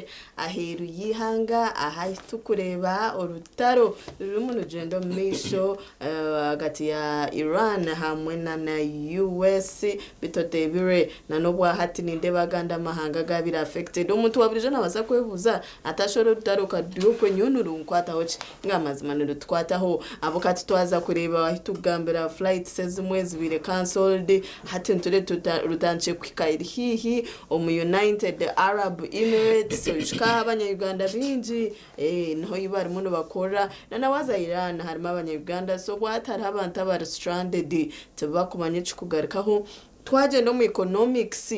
kakye aheeru y'eihanga ahu turikureeba orutaro rurimu nirugyenda omu maisho ahagati ya Iran hamwe nana US beitu oteebirwe nana obwahati nindeeba agandi amahanga agabaire affected. Omuntu wa buriijo nabaasa kwebuuza ati shi oru orutaro ka ruri okwe nyowe nirunkwataho ki? Nga amazima nirutukwataho ahabw'okuba titwaza kureeba ahu turikugambira flights ezimwe zibaire cancelled hati nitureeba rutandikire kuhika haihi omu United Arab Emirates oijuka aho abanya-Uganda baingi niho ei barimu nibakorera na waaza Iran harimu abanya-Uganda so obwahati hariho abantu abari stranded tibakumanya ekirikugarukaho. Twagyenda omu economics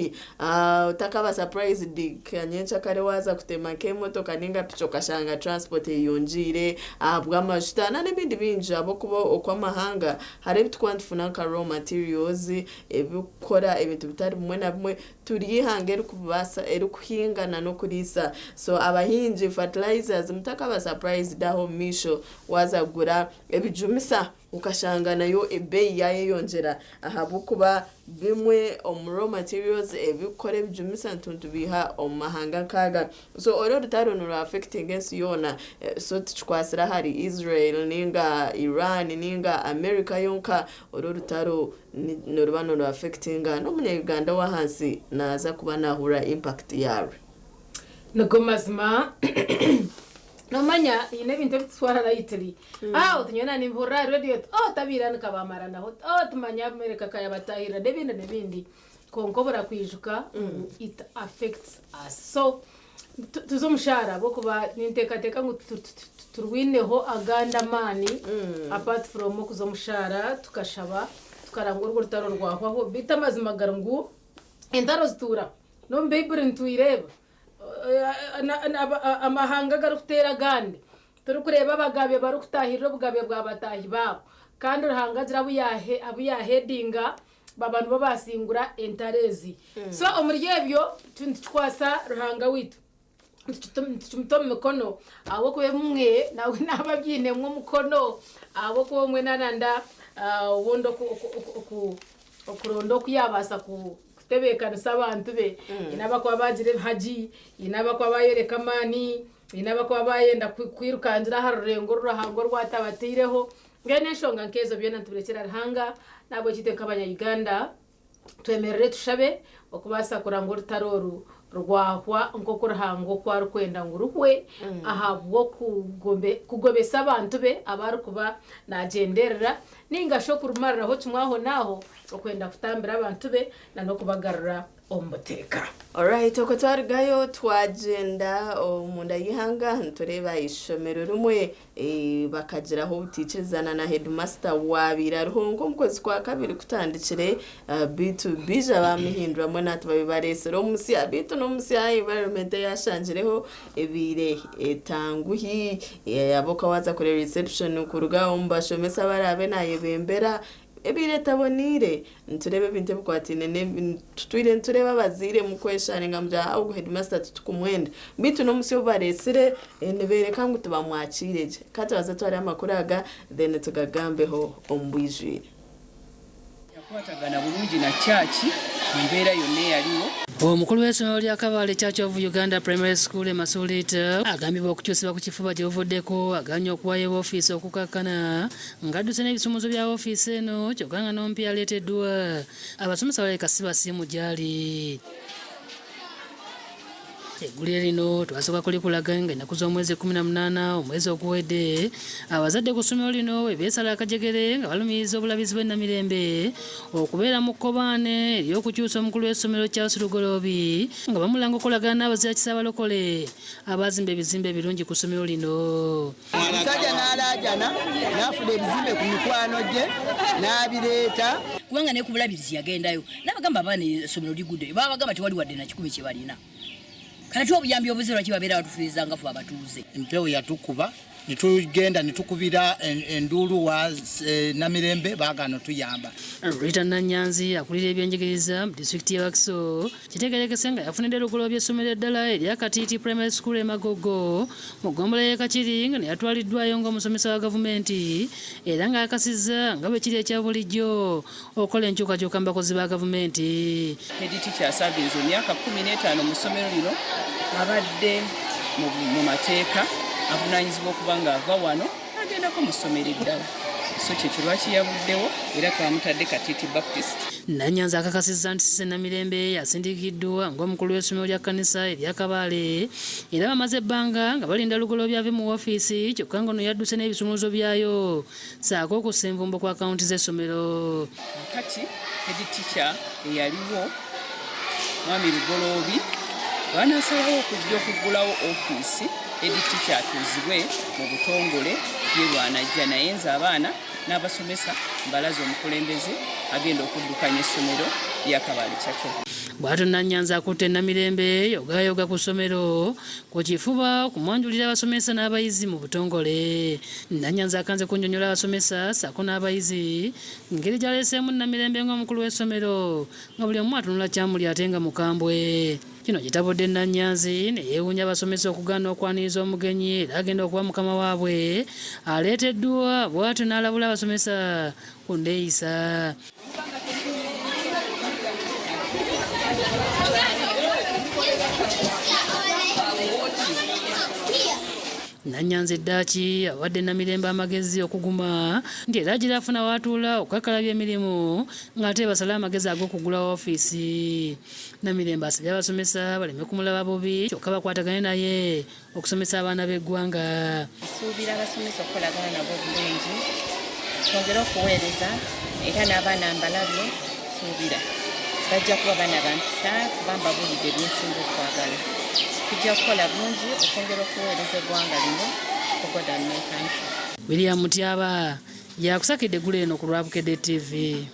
otakaba surprised nka nyencakare waaza kutema nk'emotoka ninga piki okashanga transport eyeyongyeire ahabw'amajuta nana ebindi bingi ahabw'okuba okw'amahanga hariho ebi turikuba nitufuna nka raw materials ebirikukora ebintu bitari bimwe na bimwe. Turi eihanga erikubaasa erikuhinga nana okuriisa so abahingi fertilizers mutakaba surprised aho omu maisho waaza kugura ebijumisa okashanga nayo ebeeyi yayeyongyera ahabw'okuba bimwe omu raw materials ebirikukora ebijumisa nitubiiha omu mahanga nk'aga. So oru orutaro niru affectinga ensi yoona so tikikwatsire ahari Israel ninga Iran ninga America yonka, oru orutaro niruba niru affectinga n'omunya Uganda ow'ahansi naaza kuba naahurira impact yaarwo. Nigo mazima nomanya haine ebintu ebi tutwara lightly ah oti nyowe nanimpurira aha radio oti oh tabiira nikabamaranaho oh timanya America kayabatahirira n'ebindi n'ebindi kwonka oburakwijuka ngu it affects us so tuze omu shaara ahabw'okuba ninteekateeka ngu turwineho agandi amaani apart from okuza omu shaara tukashaba tukaranga orwo rutaro rwahwaho beitu amazima gari ngu entaro zituuraho n'omu baiburi nitwireeba amahanga agarikuteera agandi turikureeba abagabe barikutaahirira obugabe bwa bataahi baabo kandi Ruhanga agira abu yaahedinga baba nibo baasingura entaro ezi. So omuri ebyo nitukikwatsa Ruhanga waitu, nitukimuta omu mikono ahabw'okuba ebimwe nawe naaba abyinemu omukono ahabw'okuba obumwe naaranda obundi okuronda oku yaabaasa kutebeekanisa abantu be. Haine abarikuba baagira ebihagi, haine abarikuba baayoreka amaani, haine abarikuba baayenda kwirukangira aha rurengo oru Ruhanga oru atabataireho. Mbwenu enshonga nk'ezo byona nitubirekyera Ruhanga, n'ahabw'ekyo itwe nk'abanya-Uganda twemerere tushabe okubaasa kurora ngu orutaro oru rwahwa nk'oku Ruhanga oku arikwenda ngu ruhwe ahabw'okugobesa abantu be abu arikuba naagyenderera nainga shi okurumariraho kimwe ahonaaho okwenda kutambira abantu be n'okubagarura omu buteeka. Alright okwo twarugayo twagyenda omunda y'eihanga nitureeba eishomero rimwe bakagiraho obutaikirizana na headmaster waabaire ariho nk'omu kwezi kwa kabiri kutandikire beitu baija bamuhindura mbwenu hati babaire bareetsire omusya beitu n'omusya environment ei ashangireho ebaire etanguhi ahabw'okuba waaza kureeba reception kuruga omu bashomesa abu araabe nayebembera Ebaire etaboneire. Nitureeba ebintu ebikwataine n'ebi tutwire nitureeba abazaire mukwesharinga mugira ngu ogu headmaster titukumwenda. Beitu n'omusya ou bareetsire nibeereka ngu tibamwakiire gye. Ka tubanze tware amakuru aga then tugagambeho omu bwijwire. Yakwatagana bulungi na church mu mbeera yonna eyaliwo. Omukulu w'essomero lya Kabale Church of Uganda Primary School e Masuliita agambibwa okukyusibwa ku kifuba gye buvuddeko agaanye okuwaayo woofiisi okukakkana ng'adduse n'ebisumuuzo bya woofiisi eno kyokka nga n'omupya aleeteddwa abasomesa balabika si basiimu gy'ali. Eggulire lino twasooka kulikulaga ng'ennaku z'omwezi 18 omwezi oguwedde abazadde ku ssomero lino bwe beesala akajegere nga balumiriza obulabirizi bw'e Namirembe okubeera mu kkobaane ery'okukyusa omukulu w'essomero Charles Lugoloobi nga bamulanga okukolagana n'abazirakisa abalokole abaazimba ebizimbe ebirungi ku ssomero lino. Omusajja n'alaajana n'afuna ebizimbe ku mikwano gye n'abireeta. Kubanga ne ku bulabirizi yagendayo n'abagamba abaana essomero liguddeyo babagamba tewali wadde na kikumi kye balina. Kati obuyambi obuze lwaki babeera batufiiriza nga ffe abatuuze. Empewo yatukuba. Nitugenda nitukubira enduulu wa Namirembe baagaana otuyamba. Rita Nanyanzi akulira ebyenjigiriza mu disitulikiti y'e Wakiso kitegeerekese nga yafunidde Lugoloobi essomero eddala erya Katiiti Primary School e Magogo mu ggombolola y'e Kakiri nga neyatwaliddwayo ng'omusomesa wa gavumenti era ng'akakasizza nga bwe kiri ekya bulijjo okukola enkyukakyuka mu bakozi ba gavumenti. Head teacher asavinze emyaka 15 mu ssomero lino abadde mu mateeka avunaanyizibwa okuba ng'ava wano agendako mu ssomero eddala so kyekyo lwaki yavuddewo era twamutadde Katiiti Baptist. Nanyanzi akakasizza nti Cissy Namirembe asindikiddwa ng'omukulu w'essomero lya kkanisa erya Kabale era bamaze ebbanga nga balinda Lugoloobi ave mu woofiisi kyokka ng'ono yadduse n'ebisumuluzo byayo ssaako okussa envumbo ku akawunti z'essomero. Kati head teacher eyaliwo Mwami Lugoloobi bw'anaasalawo okujja okuggulawo ofiisi head teacher atuuzibwe mu butongole ye lw'anajja naye nze abaana n'abasomesa mbalaze omukulembeze agenda okuddukanya essomero lya Kabale Church of Bw'atyo Nanyanzi akutte Namirembe yogaayoga ku ssomero ku kifuba okumwanjulira abasomesa n'abayizi mu butongole. Nanyanzi akanze kunnyonnyola abasomesa ssaako n'abayizi ngeri gy'aleeseemu Namirembe ng'omukulu w'essomero nga buli omu atunula kyamuli ate nga mukambwe. Kino kitabudde Nanyanzi ne yeewuunya abasomesa okugaana okwaniriza omugenyi era agenda okuba mukama waabwe aleeteddwa bw'atyo n'alabula abasomesa ku nneeyisa. Nanyanzi ddaaki awadde Namirembe amagezi okuguma nti era agira afuna w'atuula okukakkalabya emirimu ng'ate basale amagezi ag'okuggulawo ofiisi. Namirembe asabye abasomesa baleme kumulaba bubi kyokka bakwatagane naye okusomesa abaana b'eggwanga. Nsuubira abasomesa okukolagana nabo obulungi twongere okuweereza era n'abaana mbalabye nsuubira bajja kuba baana ba mpisa kuba mbabuulidde bye nsinga okwagala. Tujja kukola bulungi okwongera okuweereza eggwanga lino for God and my country. William Mutyaba yakusakidde eggulo eno ku lwa Bukedde TV.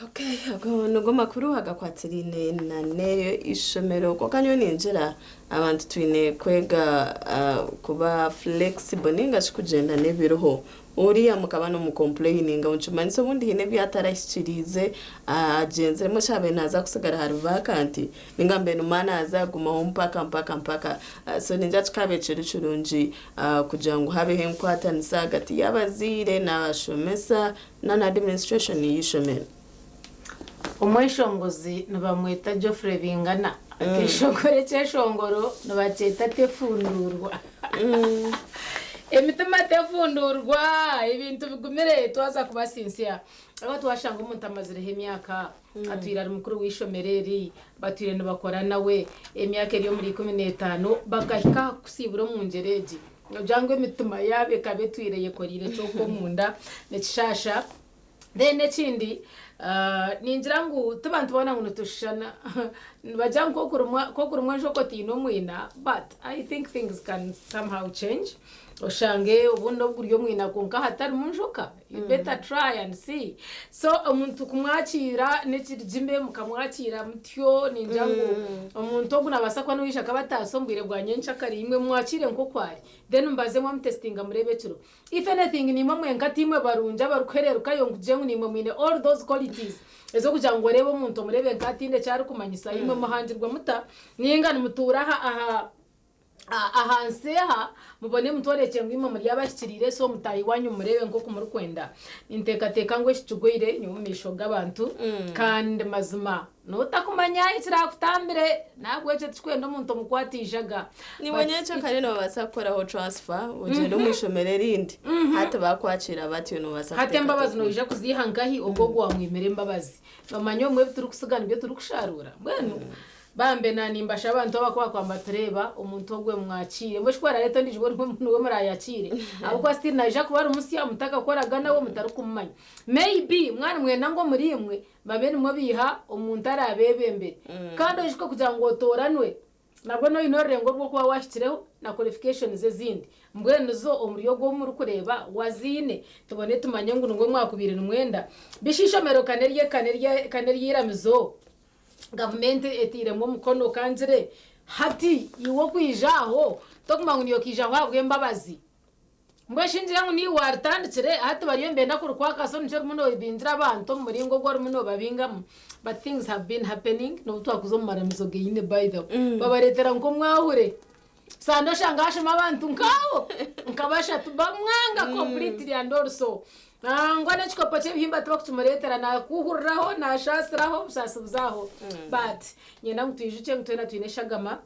Okay, ago nigo makuru agakwatiraine na n'eryo ishomero kwonka nyowe ningira abantu twine kwega kuba flexible ninga shi kugyenda n'ebiriho oriya mukaba nomucomplaininga nikimanyisa obundi haine ebi atarahikiriize agyenziremu shi abaire naaza kusigara ahari vacant ninga mbwenu naaza kugumaho mpaka mpaka mpaka so ningira kikaaba ekiri kirungi kugira ngu habeho enkwatanisa ahagati y'abazaire n'abashomesa Na na administration y'eishomero. Omweshongozi nibamweta Geoffrey Bingana. Akeshongoro ekyeshongoro nibakyeta Tefunduurwa. Emitima tefunduurwa, ebintu bigumire twaza kuba sincere. Ahakuba twashanga omuntu amazireho emyaka, atwire ari mukuru w'eishomero eri, batwire nibakora nawe emyaka eri omuri 15, bakahika aha kukusiibura omu ngyera egi. Nogira ngu emitima yaabo ekaba etwire eyekoreire kyonka omunda nikishaasha. Then ekindi ningira ngu ti bantu boona ngu nitushushana. Nibagira ngu nk'okurumwa enjoka otaine omwina but I think things can somehow change. Oshange obundi obu guri omwina kwonka hatarimu njoka. You better try and see. So omuntu kumwakiira n'ekirigime mukamwakiira mutyo ningira ngu omuntu ogu nabaasa kuba niwe oija akabataasa omu bwire bwa nyenkyakare imwe mumwakiire nk'oku ari then mubaze mwamutesitinga mureebe ekiro. If anything niimwe mwenka tiimwe barungi abarikuhererukayo ngu tugire ngu niimwe mwine all those qualities ez'okugira ngu oreebe omuntu omureebe nk'ataine eki arikumanyisa. Imwe muhangirwe muta ninga nimutuura aha aha Aha nsi aha, mubone mutworekye ngu imwe muri abahikiriire, so mutaahi waanyu mumureebe nk'oku murikwenda. Ninteekateeka ngu eki kigwaire nyowe omu maisho g'abantu, kandi mazima n'otakumanya ekiraakutambire, n'ahabw'ekyo tikikwenda omuntu omukwate eijaga. Niiwe But nyenkya kare noobaasa kukoraho transfer ogyende omu ishomero erindi hati baakwakiira batyo noobaasa Hati embabazi kuteekateeka. noija kuziiha nkahi ogwo ogu waamwimire embabazi? Noomanya obumwe ebi turikusiga nibyo turikusharuura? Mbwenu Bambe na nimbashaba abantu abakuba kuba nibatureeba omuntu ogwe mumwakiire mbwenu shi ku araareete ondiijo bwo niwe muraayakiire ahabw'okuba still naija kuba ari musya mutakakoraga nawe mutarikumumanya may be mwaba nimwenda ngu omuriimwe babe nimwo baiha omuntu araabeebembere kandi oijuke kugira ngu otooranwe nabwo noine orurengo orw'okuba waahikireho na qualifications ezindi mbwenu zo omuri ogwo ou murikureeba waziine tubone tumanye ngu nigwo mwakubaire nimwenda bishi eishomero ka nerye ka nerye ka nery'eiramizo Gavumenti etairemu omukono kangire Hati iwe okwija aho tokumanya ngu niiwe okaijaho ahabw'embabazi. Mbwenu shi ngira ngu niiwe waaritandikire, hati bariyo nibenda kurikwakasa omu nikyo orimu noobingira abantu omu muringo ogu orimu noobabingamu. But things have been happening n'obu twakuza omu maramizo gaine by the way. Babareetera nk'omwahure. Sande oshanga hashoma abantu nk'abo nka bashatu bamwanga completely and also. Nangwa n'ekikopo ky'ebihimba tibakukimureetera naakuhuriraho naashaasiraho obusaasi buza aho. But niinyenda ngu twijukye ngu twena twine eshagama.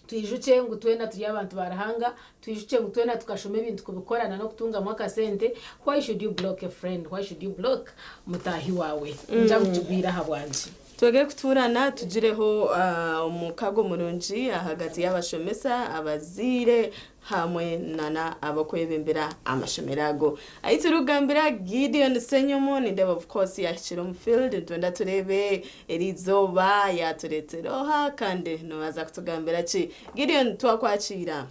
Twijukye ngu twena turi abantu ba Ruhanga, twijukye ngu twena tukashoma ebintu kubikora na n'okutungamu akasente, why should you block a friend, why should you block mutaahi waawe? Ningira ngu kigwire aha bwangye. Twege kutuurana tugireho omukago murungi ahagati y'abashomesa, abazaire hamwe nana ab'okwebembera amashomero ago. Ahi turikugambira Gideon Ssenyomo nindeeba of course yahikire omu field nitwenda tureebe eriizooba yatureetera oha kandi nobaasa kutugambira ki? Gideon twakwakiira.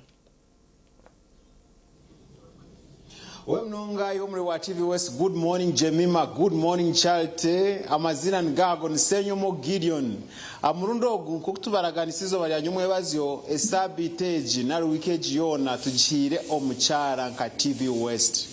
Owe munonga iwe omuri wa TV West good morning Jemima good morning Charity amazina nigago ni Ssenyomo Gideon Aha murundi ogu nk'oku tubaraganisa eizooba rya nyomwebazyo esaabiiti egi nari wiiki egi yoona tugihaire omukyara nka TV West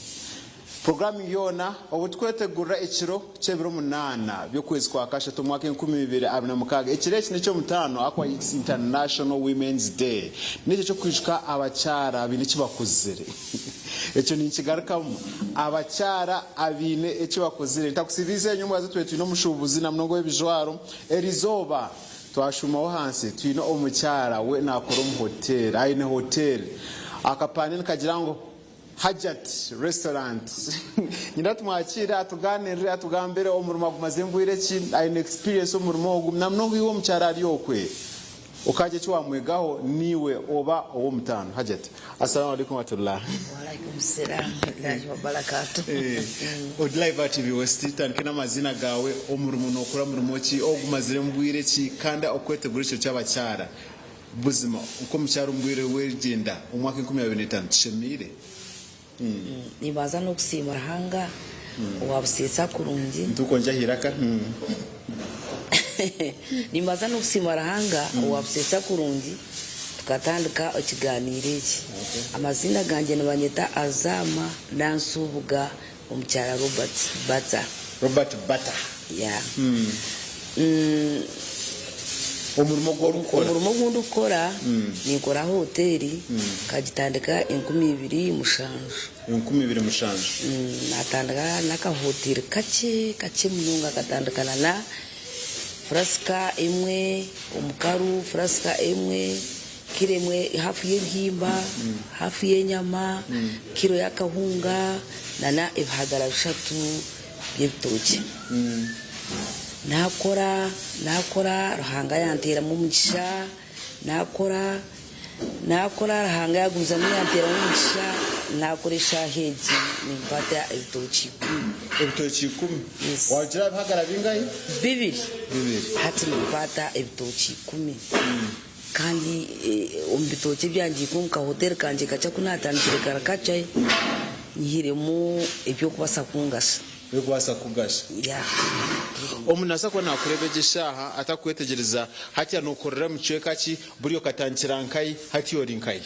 Programming yoona obu tukwetegurira ekiro ky'ebiro munaana by'okwezi kwa kashatu omwaka 2026. Ekiro eki n'eky'omutaano ahakuba it's International Women's Day. N'ekyo eky'okwijuka abakyara abaine eki bakozire. Ekyo ninkigarukamu, abakyara abaine eki bakozire. Ntakusibiize enyima omwazi tube twine omushuubuzi na munonga ow'ebijwaro. Erizooba twashuumaho ahansi twine omukyara we naakora omu hoteeri, aine hoteeri. Akapande nikagira ngu Hajjat Restaurant. Nyine tumwakiire atugaanirire atugambire omurimo agumazire bwire ki, aine experience omu murimo ogu na munonga iwe omukyara ari okwe okagira eki wamwegaho niiwe oba ow'omutaano. Hajjat, Assalamu alaikum warahmatullah. Walaikum salam warahmatullahi wabarakatuh. Ori live aha TV West, tutandike n'amaziina gaawe, omurimo nookora murimo ki, ogumaziremu bwire ki kandi okwetegura ekiro ky'abakyara. Buzima nk'omukyara omu bwire bw'egyenda omu mwaka 2025 tushemeire. Nimbanza n'okusiima Ruhanga owabuseesa kurungi. Ntuuka ongye aha iraka. Nimbanza n'okusiima Ruhanga owabuseesa kurungi tukatandika ekiganiiro eki. Amaziina gangye nibanyeta Azama Nansubuga omukyara Robert Bata. Robert Bata. Yeah. Omurimo ogu orikukora? Omurimo ogu ndikukora, ninkora hoteeri, nkagitandika 2007. 2007. Natandika n'akahoteeri kakye kakye munonga katandikana na furasika emwe, omukaru, furasika emwe, kiro emwe hafu y'ebihimba, hafu y'enyama, kiro y'akahunga nana ebihagara bishatu by'ebitookye. Naakora, naakora Ruhanga yanteeramu omugisha, naakora, naakora Ruhanga yaagumizamu yanteeramu omugisha, naakora eshaaha egi nimpata ebitookye ikumi. Ebitookye ikumi? Yes. Waagira ebihagara bingahi? Bibiri. Bibiri. Hati nimpata ebitookye ikumi. Kandi omu bitookye byangye ikumi omu kahoteeri kangye kakye aku naatandikire kari kakye, nyihiremu eby'okubaasa kungasha. Ebirikubaasa kukugasha. Yeah. Omuntu naabaasa kuba naakureeba egyo eshaaha atakukwetegyereza, hati nookorera mu kicweka ki, buri okatandikira nkahi, hati ori nkahi?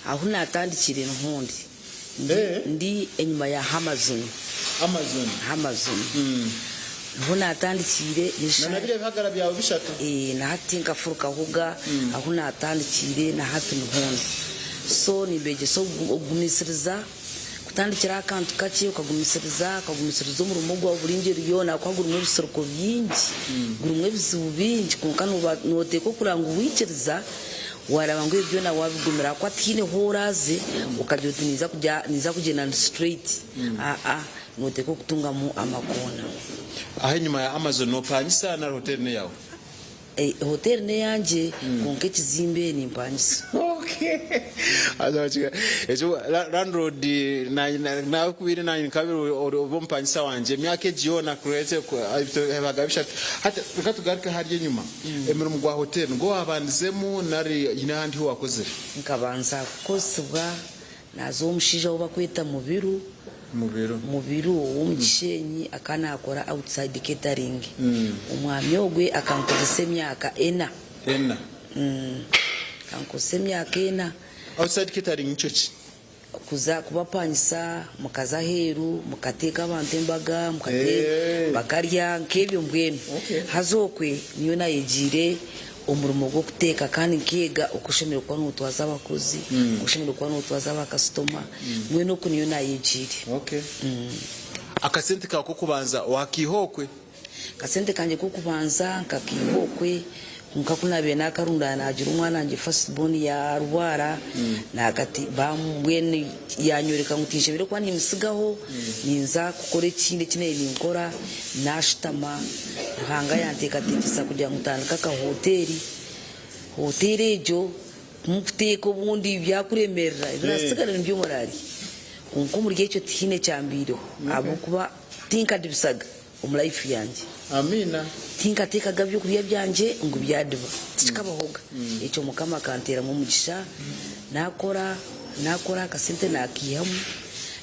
Ahu naatandikire niho ndi. Ndi, ndi enyima ya Amazon. Amazon. Amazon. Niho naatandikiire. Na na biriya bihagara byawe bishatu. Ee, na hati nkafurukahoga ahu naatandikiire na hati niho ndi. So nimbeegyesa okugumisiriza, kutandikira aha kantu kakye okagumisiriza, okagumisiriza omurimo gwawe buri ngyeri yoona ahakuba gurimu ebisiriko bingi, gurimu ebizibu bingi kwonka nooba nooteekwa kureba ngu waikiriza Wareeba ngu ebyo byona wabigumira ahakuba tihaine hu oraaze okagira oti ninza kugya ninza kugyenda ndi straight aa noteekwa okutungamu amakoona. Aho enyima ya Amazon nopangisa nari hoteri neyawe? Hoteri neyangye kwonka ekizimbe nimpangisa. Okay. Landlord nakubiire nanye nkabire obe omupangisa wangye emyaka egi yoona ebihaga bishatu. Hati reka tugaruke hariya enyima. Emirimo gwa hoteeri nigwo waabandizemu nari haine ahandi ahu waakozire? Nkabanza kukozesibwa naaza ow'omushaija ou barikweta Mubiru. Mubiru. Mubiru ow'omu Kishenyi akaba naakora outside catering. Omwami ogwe akankozesa emyaka ena. Ena. Kankozesa emyaka ena. Outside catering nikyo ki? Kuza kubapangisa mukaza aheeru mukateeka abantu embaga bakarya nk'ebyo mbwenu. Haza okwe niyo nayegiire omurimo gw'okuteeka kandi nkeega oku oshemereire kuba nootwaza abakozi, oku oshemereire kuba nootwaza bakasitoma, mbwenu oku niyo nayegiire. Akasente kaawe k'okubanza waakaiha okwe? Akasente kangye k'okubanza nkakaiha okwe, kwonka ku naabaire naakarundaana naagira omwana wangye first born yaarwara, mbwenu yaanyoreka ngu tinshemereire kuba niimutsigaho, ninza kukora ekindi eki naabaire ninkora, naashutama Ruhanga yanteekateekyesa kugira ngu ntandike akahoteeri, hoteeri egyo Mukuteeka obundi byakuremerera ebirasigara nibyo murarye. Kwonka omuri ekyo tihaine ekyambaireho ahabw'okuba tinkadibisaga omu life yangye. Amiina. Tinkateekaga byokurya byangye ngu byadiba, tikikabahoga. Ekyo Mukama akanteeramu omugisha, nakora, nakora akasente nakiihamu,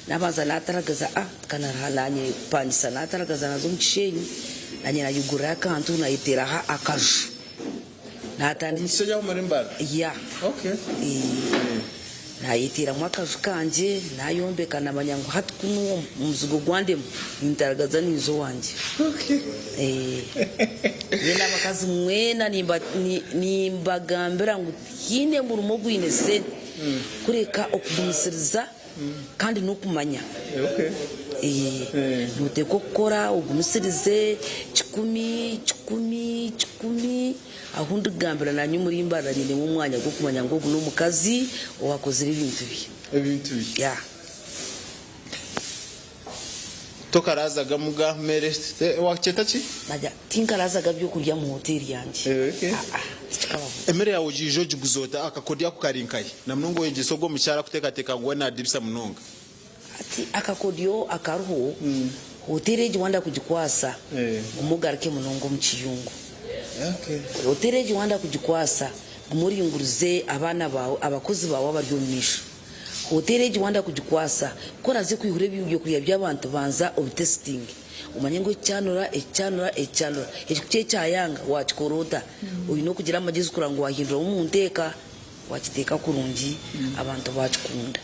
nabanza nataragaza ah nkanaraha nanye kupangisa nataragaza naza omu kishenyi nanye nayegurirayo akantu nayeteeraho akaju. Natandika. Omushaija w'omuri Mbara? Yeah. Okay. Nayeteramu akaju kangye, nayombeka namanya ngu hati kunu omuzigo gwandema nintaragaza ninza owangye. Okay. Mbwenu abakazi mwena nimbagambira ngu tihaine murimo ogwine sente kureka okugumisiriza kandi n'okumanya. Noteekwa okukora ogumisirize kikumi, kikumi, kikumi. Ahu ndikugambira naanye omuri Mbarara nyinemu omwanya gw'okumanya ngu ogu n'omukazi owaakozire ebintu bye. Ebintu bye. Yeah. Tokaraazaga muga mere, waakyeta ki? Tinkaraazaga by'okurya mu hoteeri yangye. Aa, tikikabaho. Emere yaawe ogiija ogiguza ota? Akakodyo ako kari nkahi? Na munonga oyegyesa ogwo omukyara kuteekateeka ngu we naadibisa munonga. Hati akakodyo akariho, hoteeri egi wanda kugikwasa, guma ogaruke munonga omu kiyungu. Hoteeri egi wanda kugikwasa, guma oringurize abaana baawe, abakozi baawe abari omu maisho. Hoteeri egi wanda kugikwasa, ku oraze kwihura ebyokurya by'abantu banza obitesitinge. Omanye ngu eki kyanura, eki kyanura, eki kyanura. Eki ku kyekyayanga, waakikora ota? Oine okugira amagyezi kureba ngu waahinduramu omu nteeka, waakiteeka kurungi, abantu baakikunda.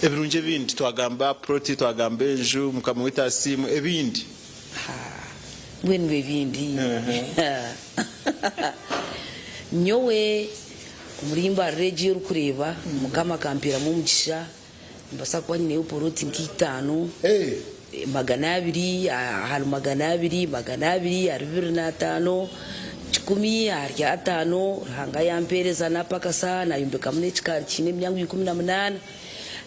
Ebirungi ebindi, twagamba puroti, twagamba enju, Mukama waitu asiimwe, ebindi? Mbwenu ebindi? Nyowe omuri Mbarara egi ei orikureeba, Mukama akampeeramu omugisha. Nimbaasa kuba nyineyo poloti nk'eitaano, 200 ahari 200, 200 ahari 25, 1,000 ahari ataano. Ruhanga yampeereza naapakasa, naayombekamu n'ekikaari kiine emiryango 18.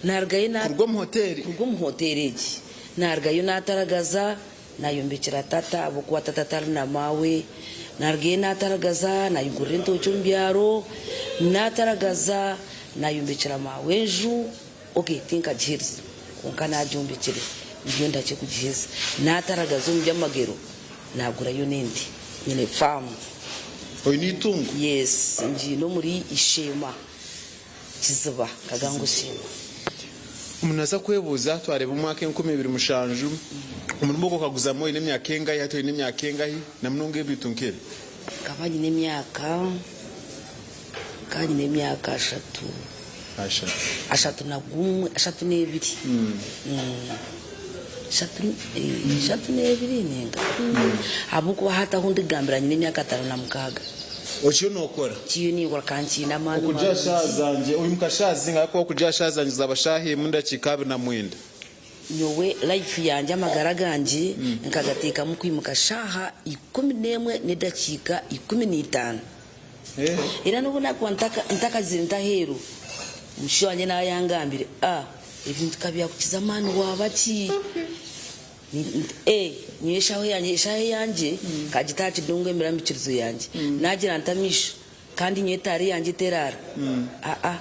Naarugayo na. Kuruga omu hoteeri? Kuruga omu hoteeri egi. Naarugayo naataragaza. Naayombekyera tata ahabw'okuba tata tari na maawe. Naarugayo naataragaza, naayegurira entookye omu byaro, naataragaza, naayombekyera maawe enju. Okay, tinkagiherize kwonka naagyombekire, ndiyo ndihakye kugiheza. Naataragaza omu by'amagero, naagurayo n'ente. Nyine faamu. Oine eitungo? Yes, ngiine omuri Isheema. Kiziba Kagango Siima. Omuntu naaza kwebuuza twareeba omwaka 2007 omurimo ogu okaguzamu oine emyaka engahi hati oine emyaka engahi na munonga ebintu nk'ebi. Nkaba nyine emyaka nkaba nyine emyaka ashatu Ashatu. ashatu na gumwe ashatu n'ebiri ashatu ashatu n'ebiri ninga ahabw'okuba hati ahu ndikugambira nyine emyaka 56. Okiriyo nookora? Nkiyo ninkora kandi nkiine amaani Okurya marungi. shaaha zangye, oimuka shaaha zingahi? Ahakuba okurya shaaha zangye zaaba shaaha emwe n'edakiika 29. Nyowe life yangye amagara gangye nkagateekamu kwimuka shaaha 11 n'edakiika 15. Era n'obu nakuba ntakagizire nta aheeru, omushaija wangye naaba yangambire, ah ebintu ka byakukiza amaani waaba ki? Nyowe eshaaha yangye, eshaaha eyangye nkagita aha kidongo emirambikirizo yangye. Naagira nti amaisho, kandi nyowe etaara eyangye teraara. Aa,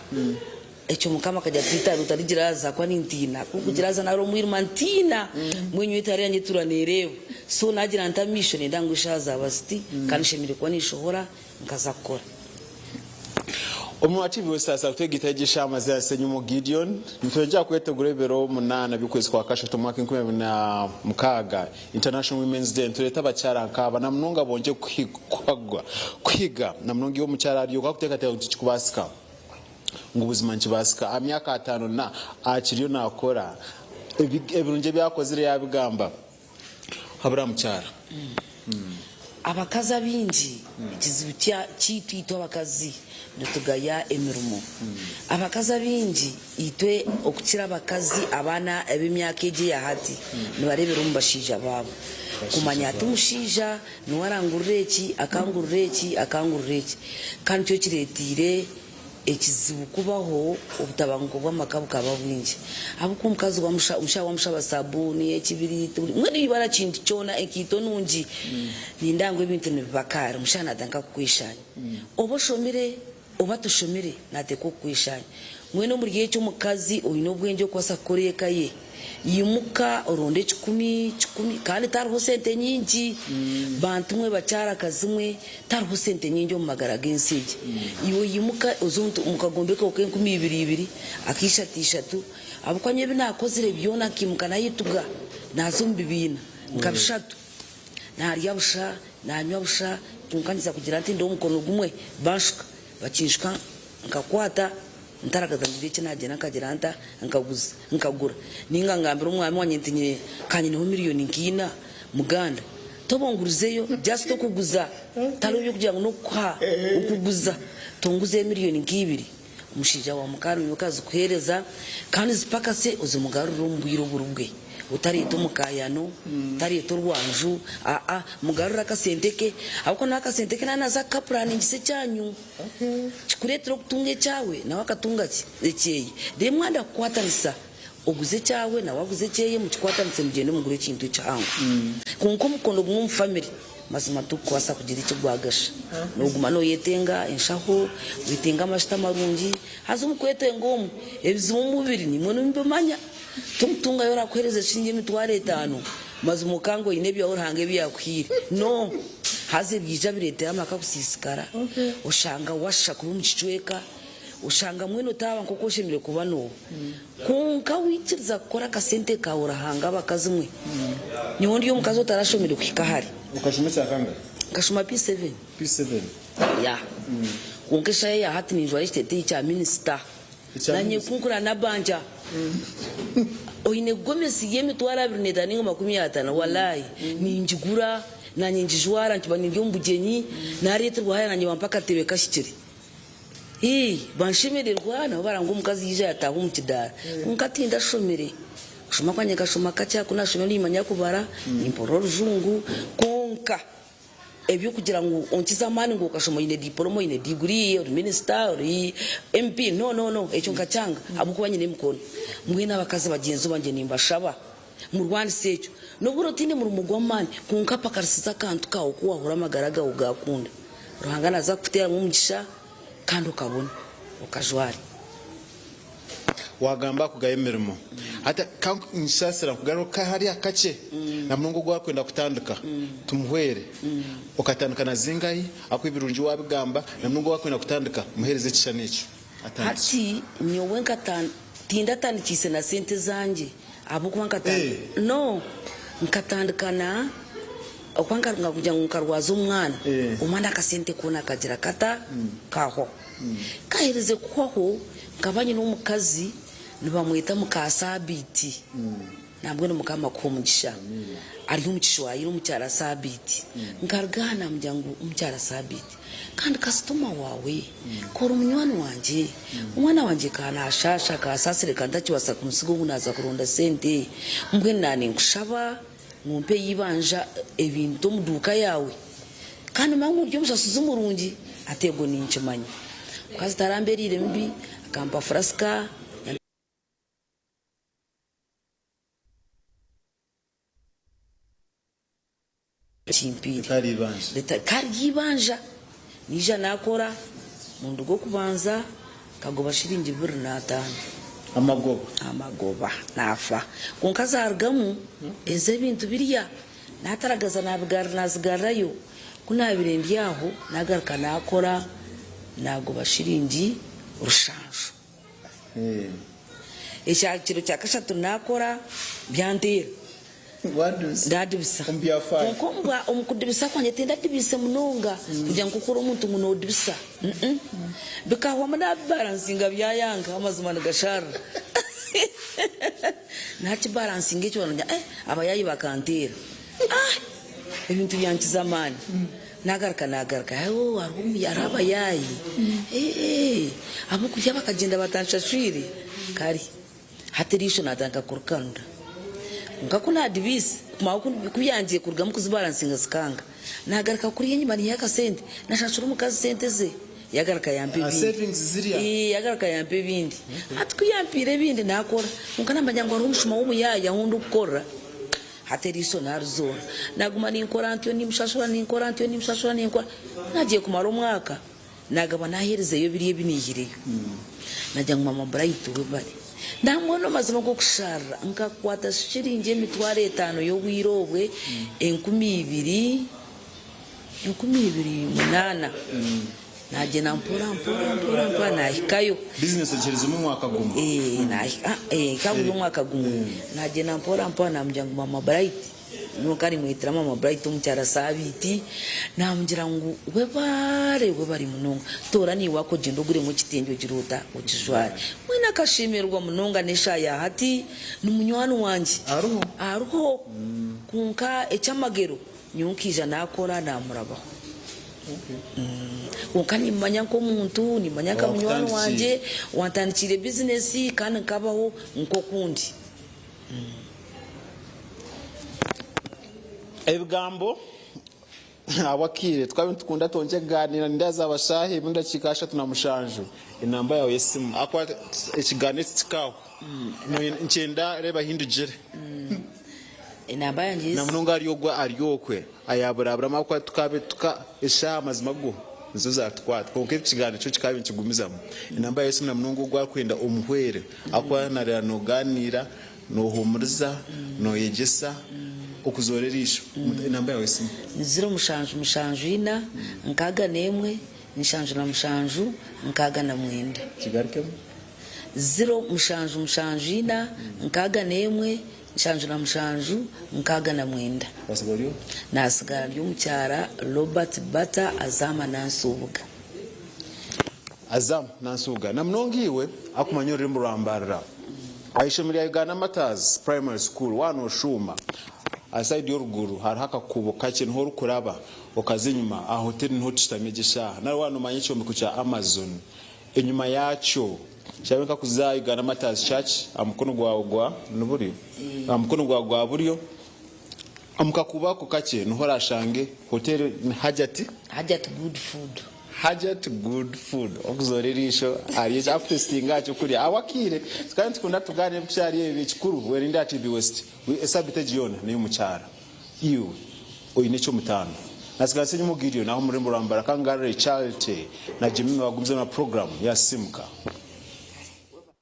ekyo Mukama akagira ati, Etaara otarigiraaza ahakuba nintiina. Ku orikugiraaza naara omwirima ntiina. Mbwenu nyowe etaara yangye etuura neereeba. So naagira nti amaisho, nenda ngu eshaaha zaaba ziti, kandi nshemereire kuba ninshohora nkaza kukora. Omu TV West twegita egisha amazina Senyumo Gideon. Nitwija kwetegura ebiro 8 by'okwezi kwa kashatu omwaka 2006, International Women's Day. Nitureeta abakyara nk'aba na munonga bongye kuhiga na munonga iwe omukyara aryoka kuteekateeka ngu tikikubaasika, ngu buzima nikibaasika. Aha myaka ataano na akiriyo naakora ebirungi ebi akozire yaabigamba. Habura mukyara. Abakazi abaingi ekizibu kyaitu itwe abakazi nitugaya emirimo. Abakazi abaingi itwe okukira abakazi abaana ab'emyaka egi eya hati nibareebera omu bashaija baabo kumanya ati omushaija niwe arangurira eki, akangurira eki, akangurira eki. Ka nikyo kireeteire Ekizibu kubaho, obutabanguko bw'amaka bukaba bwingi. Ahabw'okuba omukazi omushaija wamushaba sabuuni, ekibiriiti, buri mbwenu ibara kintu kyona, enkaito nungi, nindeeba ngu ebintu nibiba kaari, omushaija naatandika kukweshaanya. Oba oshomire oba toshomire, naateekwa kukweshaanya. Mbwenu omuri ekyo omukazi oine obwengye okubaasa kukora eka ye, Imuka oronde ekikumi, kikumi, kandi tihariho sente nyingi. Bantu mwe, bakyarakazi mwe, tihariho sente nyingi omu magara g'ensi egi. Iwe imuka oze omu kagombe kawe k'enkumi ibiri ibiri, ak'ishatu ishatu, ahabw'okuba nyowe ebi naakozire byona nkaimuka naayetuga, naaza omu bibiina nka bishatu. Naarya busha, naanywa busha, kwonka nyija kugira nti ndi omukono gumwe banshuka, bakinshuka nkakwata. Ntaragaza ngira eki naagyenda nkagira nta, nkaguza, nkagura. Nainga ngambira omwami wangye nti nyine, ka nyineho miriyoni nka ina, muganda, toba ongurizeyo, just okuguza, tihariho by'okugira ngu n'okukuha, okuguza, tonguzeyo miriyoni nka ibiri, omushaija wa mukaarumwe akazikuheereza, kandi zipakase ozimugarurire omu bwire oburi bwe, otareeta omukaayano, otareeta orwanju, aa, mugarurire akasente ke, ahabw'okuba nawe akasente ke naaba naaza kukapuraaningisa ekyanyu. Kikureetera okutunga ekyawe, nawe akatunga ki? Ekyeye. Reero mwayenda kukwatanisa, oguze ekyawe, nawe aguze ekyeye, mukikwatanise mugyende mugure ekintu ekihango. Kwonka omukono gumwe omu famire, mazima tigurikubaasa kugira eki gwagasha. Nooguma nooyetenga enshaho, oyetenga amajuta marungi, haza omu kwetenga omwo, ebizibu omu mubiri naimwe nimubimanya. Torikutungayo oraakuheereza eshiringi emitwaro etaano, mazima okanga oine ebyawe Ruhanga ebi yaakuhaire. No! Haza ebiija bireetera amaka kusiisikara, oshanga washusha kubi omu kicweka, oshanga mbwenu otaaba nk'oku oshemereire kuba nooba. Kwonka waikiriza kukora akasente kaawe Ruhanga abakazi mwe. Nyowe ndi omukazi otarashomire kuhika hare. Okashoma ekya kangahi? Nkashoma P7. P7. Yeah. Kwonka eshaaha eya hati ninjwara ekiteeteeyi kya minisita. Nanye ku nkura nabanja oine gomesi y'emitwaro 25 ninga 50 walai ningigura nanye ngijwara nkiba nindi omu bugyenyi nareeterwa haya nanye bampa akatebe kahikire ii banshemererwa nabo baranga omukazi yaija yataaha omu kidaara kwonka tindashomire kushoma kwangye nkashoma kakye ahaku nashomire nimanya kubara nimpurira orujungu kwonka Eby'okugira ngu onkize amaani ngu okashoma oine diipoloma, oine diguri, ori minisita, ori MP, no, no, no, ekyo nkakyanga ahabw'okuba nyine emikono. Mbwenu abakazi bagyenzi bangye nimbashaba murwanise ekyo. N'obu ori otaine murimo gw'amaani, kwonka pakarisiza akantu kaawe ku waahura amagara gaawe gaakunda. Ruhanga naaza kukuteeramu omugisha kandi okabona, okajwara. Wagamba aha kugaya emirimo. Hati ka nsaasira nkugaruke hariya kakye na munonga ogu arikwenda kutandika tumuhwere. Okatandika na zingahi? Ahakuba ebirungi wabigamba na munonga ou arikwenda kutandika muheereze ekishushani ekyo atandikye. Hati nyowe tindatandikiise na sente ezangye ahabw'okuba no nkatandika na okuba nkagira ngu nkarwaza omwana, omwana akasente koona kagira kata kahwaho. Kaherize kuhwaho nkaba nyine omukazi nibamweta muka Sabiiti nambwenu Mukama akuhe omugisha ari omu Kishwayiri omukyara Sabiiti nkaruga aha namugira ngu omukyara Sabiiti kandi kasitoma waawe kora omunywani wangye omwana wangye ka nashasha kasaasire ka ntakibaasa kumusiga ogu naaza kuronda sente mbwenu naninkushaba ngu ompe eibanja ebintu omu duuka yaawe Kandi manya ngu ori omushashuzi murungi. Ati, Eego ninkimanya. Omukazi tarambereire mibi, akampa furasika. Kimpiire. Ritari eibanja. Naija naakora, omurundi gw'okubanza nkagoba shiringi 25. Amagoba? Amagoba. Naafa. Kwonka zaarugamu ez'ebintu birya. Naataragaza naazigarurayo. Ku naabaire ndi aho, naagaruka naakora. Naagoba shiringi rushanju. Ekya kiro kya kashatu naakora byanteera. Naadibisa. Kwonka omu kudibisa kwangye tindadibiise munonga kugira ngu nk'oku ori omuntu ngu noodibisa. Bikahwamu naabibaransinga byayanga amazima nigashaarira. Naakibaransinga ekyo ngira eh abayaayi bakanteera. Ah! Ebintu byankiza amaani. Naagaruka naagaruka hoo hariho abayaayi eeh ab'okurya bakagyenda batanshashwire kare. Hati eriisho naatandika kurikanura. Kwonka ku naadibiise, kumara ku byangiire kurugamu kuzibaransinga zikanga, naagaruka kuriya enyima niiha akasente, naashashura omukazi sente ze, yaagaruka yampa ebindi. Ii, yaagaruka yampa ebindi. Hati ku yampiire ebindi naakora, kwonka naamanya ngu hariho omushuma w'omuyaayi ahu ndikukorera. Hati eriisho naarizoora. Naaguma ninkora ntyo nimushashura, ninkora ntyo nimushashura, ninkora. Ku naagiire kumara omwaka, Naagaba naaherezayo biri ebi naihireyo. Naagira ngu Maama Bright webare. Nambwenu amazima g'okushaarira nkakwata shiringi emitwaro etaano y'obwire obwe 2000, 2008 naagyenda mpora mpora mpora mpora naahikayo. Bizinesi ogihereizemu omwaka gumwe? Ekaba guri omwaka gumwe. Naagyenda mpora mpora naamugira ngu Maama Bright. Nyowe ka nimwetera Maama Bright omukyara Sabiiti, namugira ngu webare webare munonga, toora naiwe ako ogyende oguremu ekitengye ogire ota okijware. Mbwenu akashemererwa munonga n'eshaaha ya hati ni munywani wangye ariho kwonka eky'amagero nyowe nkaija nakora namurabaho. Kwonka nimumanya nk'omuntu, nimumanya nka munywani wangye owantandikiire bizinesi kandi nkabaho nk'oku ndi. Ebigambo ahabw'akaire twaba nitukunda twongye kugaaniira nindeeba zaaba shaaha emwe n'edakiika ashatu na mushanju enamba yaawe y'esimu ahakuba ekigaaniiro eki tikikahwa nikyenda reeba ahi ndugire Enamba yangye na munonga ahari ogwo ari okwe ayaburaburamu ahakuba tukaaba tuka eshaaha mazima go nizo zaatukwata kwonka ekigaaniiro kyo kikaba nikigumizamu enamba yaawe y'esimu na munonga ogwo arikwenda omuhwere Ahakuba nareeba nogaaniira, nohuumuriza, noyegyesa, okuzoora eriisho. Enamba yaawe y'esimu. Ni ziro mushanju mushanju ina, nkaaga n'emwe, nshanju na mushanju, nkaaga na mwenda. Kigarukemu. Ziro mushanju mushanju ina, nkaaga n'emwe, nshanju na mushanju, nkaaga na mwenda. Wasigara ori oha? Nasigara ndi omukyara Robert Bata Azama Nansubuga. Azam Nansubuga na munonga iwe akumanya orurimi rwa Mbarara aha ishomero rya Uganda Martyrs Primary School waaba noshuuma aha side yoruguru hariho akakuubo kakye niho orikuraba okaza enyima aha hoteri niho tushutami egi eshaaha nari waaba nomanya ekyombeko kya Amazon enyima yakyo kirabe nkakuza Uganda Martyrs Church aha mukono gwawe gwa niburyo aha mukono gwawe gwa buryo omu kakuubo ako kakye niho orashange hoteri ni Hajati. Hajati Good Food. Hajat good food okuzoora eriisho ahari eki akutesitinga aha kyokurya ahabw'akaire tukaba nitukunda tugaaniire ebikukira ahari ebi ekikuru werinde aha TV West esabiti egi yoona n'ey'omukyara iwe oine eky'omutaano Nasigara Ssenyimo Gideon aho omu rurembo rwa Mbaraka Ngarire Charity na Jemima bagumizamu na puroguramu ya Simuka.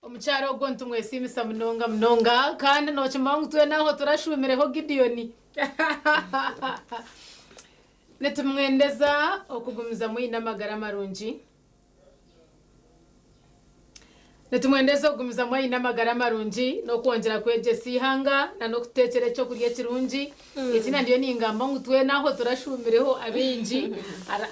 Omukyara ogwo nitumwesiimisa munonga munonga kandi nookimanya ngu twena aho turashuumireho Gideon. Nitumwendeza okugumizamu aine amagara marungi. Nitumwendeza okugumizamu aine amagara marungi n'okwongyera kwegyesa eihanga na n'okututeekyera ekyokurya ekirungi. Eki na ndiyo ningamba ngu twena aho turashuumireho abaingi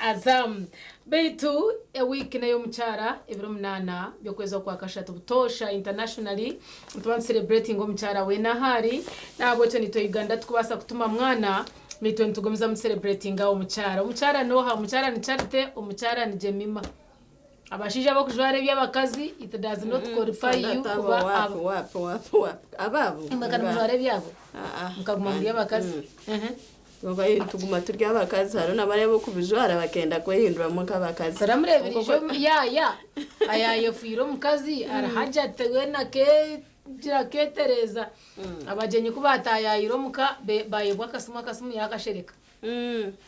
Azam. Beitu ewiiki n'ey'omukyara ebiro munaana by'okwezi okwakashatu butoosha internationally nituba nitucelebratinga omukyara weena ahu ari. N'ahabw'ekyo naitwe Uganda tikubaasa kutuma mwana Naitwe nitugumizamu tusereburetinga omukyara. Omukyara n'oha? Omukyara ni Charity, omukyara ni Jemima. Abashaija ab'okujwara eby'abakazi, it does not qualify you kuba Wapi, wapi, wapi, wapi. Abaabo. Imwe ka nimujwara ebyabo? Mukaguma muri abakazi? Kwonka tuguma turi abakazi, hariho na bariya ab'okubijwara bakenda kwehinduramu nk'abakazi. Turamureebire ijo yaaya ayayefiire omukazi ari Hajat weena akeegira akeetereeza. Abagyenyi ku baataayaayire omu ka, baayebwa akasimu, akasimu yaakashereka.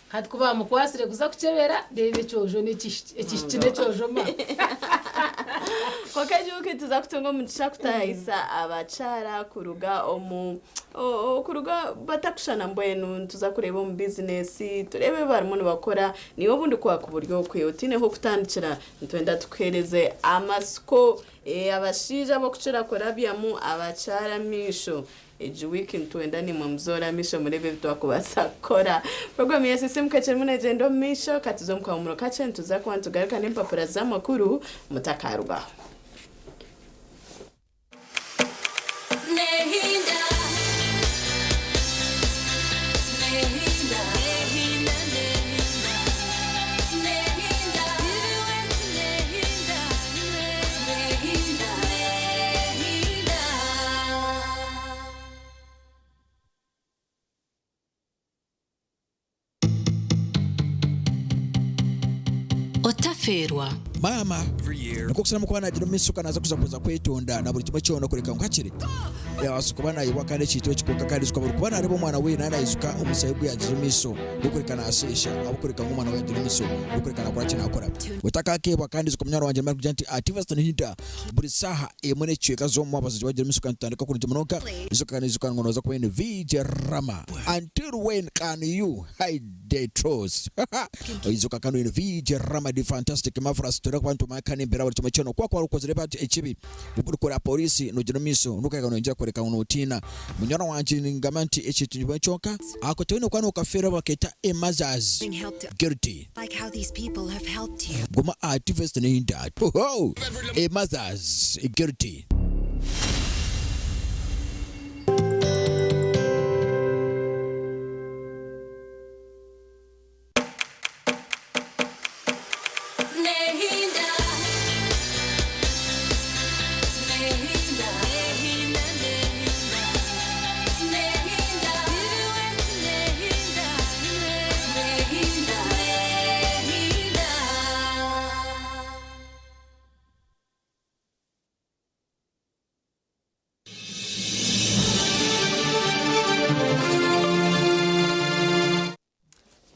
Hati ku baamukwatsire kuza kukyebera, reeba ekyojo n'ekishiki, ekishiki n'ekyojo ma. Kwonka egi wiiki nituza kutunga omugisha kutahisa abakyara kuruga omu kuruga batakushushana mbwenu nituza kureeba omu bizinesi tureebe ebi barimu nibakora niiwe obundi kwaka buri okwe otiine h'okutandikira nitwenda tukuheereze amatsiko abashaija ab'okukira kurabyamu abakyara amaisho. Egi wiiki nitwenda naimwe muzoore amaisho mureebe ebi twakubaasa kukora. Puroguraamu ya Sisiimuka ekirimu neegyenda omu maisho. Ka tuze omu kahumuro kakye nituza kuba nitugaruka n'empapura z'amakuru. Mutakarugaho. Otafeerwa. Maama nikwo kusaramu kuba nagira omumaisho ka naza kuza kuza kwetonda na buri kimwe kyona kureka ngu hakiri yabaasa kuba nayebwa kandi ekintu eki kwonka kandi ijuka buri kuba nareeba omwana we naaba naijuka omushaija ogu yagiire omumaisho n'okureka nasheesha ahabw'okureka ngu omwana we yagira omumaisho n'okureka nakora ki nakora. Otakakeebwa kandi ijuka munywani wangye nimara kugira nti ati Nhinda Buri saaha emwe n'ekicweka z'omu abazaire bagira omu kandi tutandika kurungi munonga. Ijuka kandi ijuka ngu nooza kuba oine VJ Rama. Until when can you hide the truth? Ijuka kandi oine VJ Rama the fantastic marvelous. Twine kuba nitumanya kandi embeera buri kimwe kyona. Ku wakuba okozire ekibi, orikora poriisi noogira omu maisho n'okureka nooyongyera kworeka ngu nootiina. Munywani wangye ningamba nti ekintu nikimwe kyonka, ako toine kuba nookafeerwa bakeeta a mother's guilty. Like how these people have helped you. Guma aha TV Nhinda. Ho! A mother's guilty.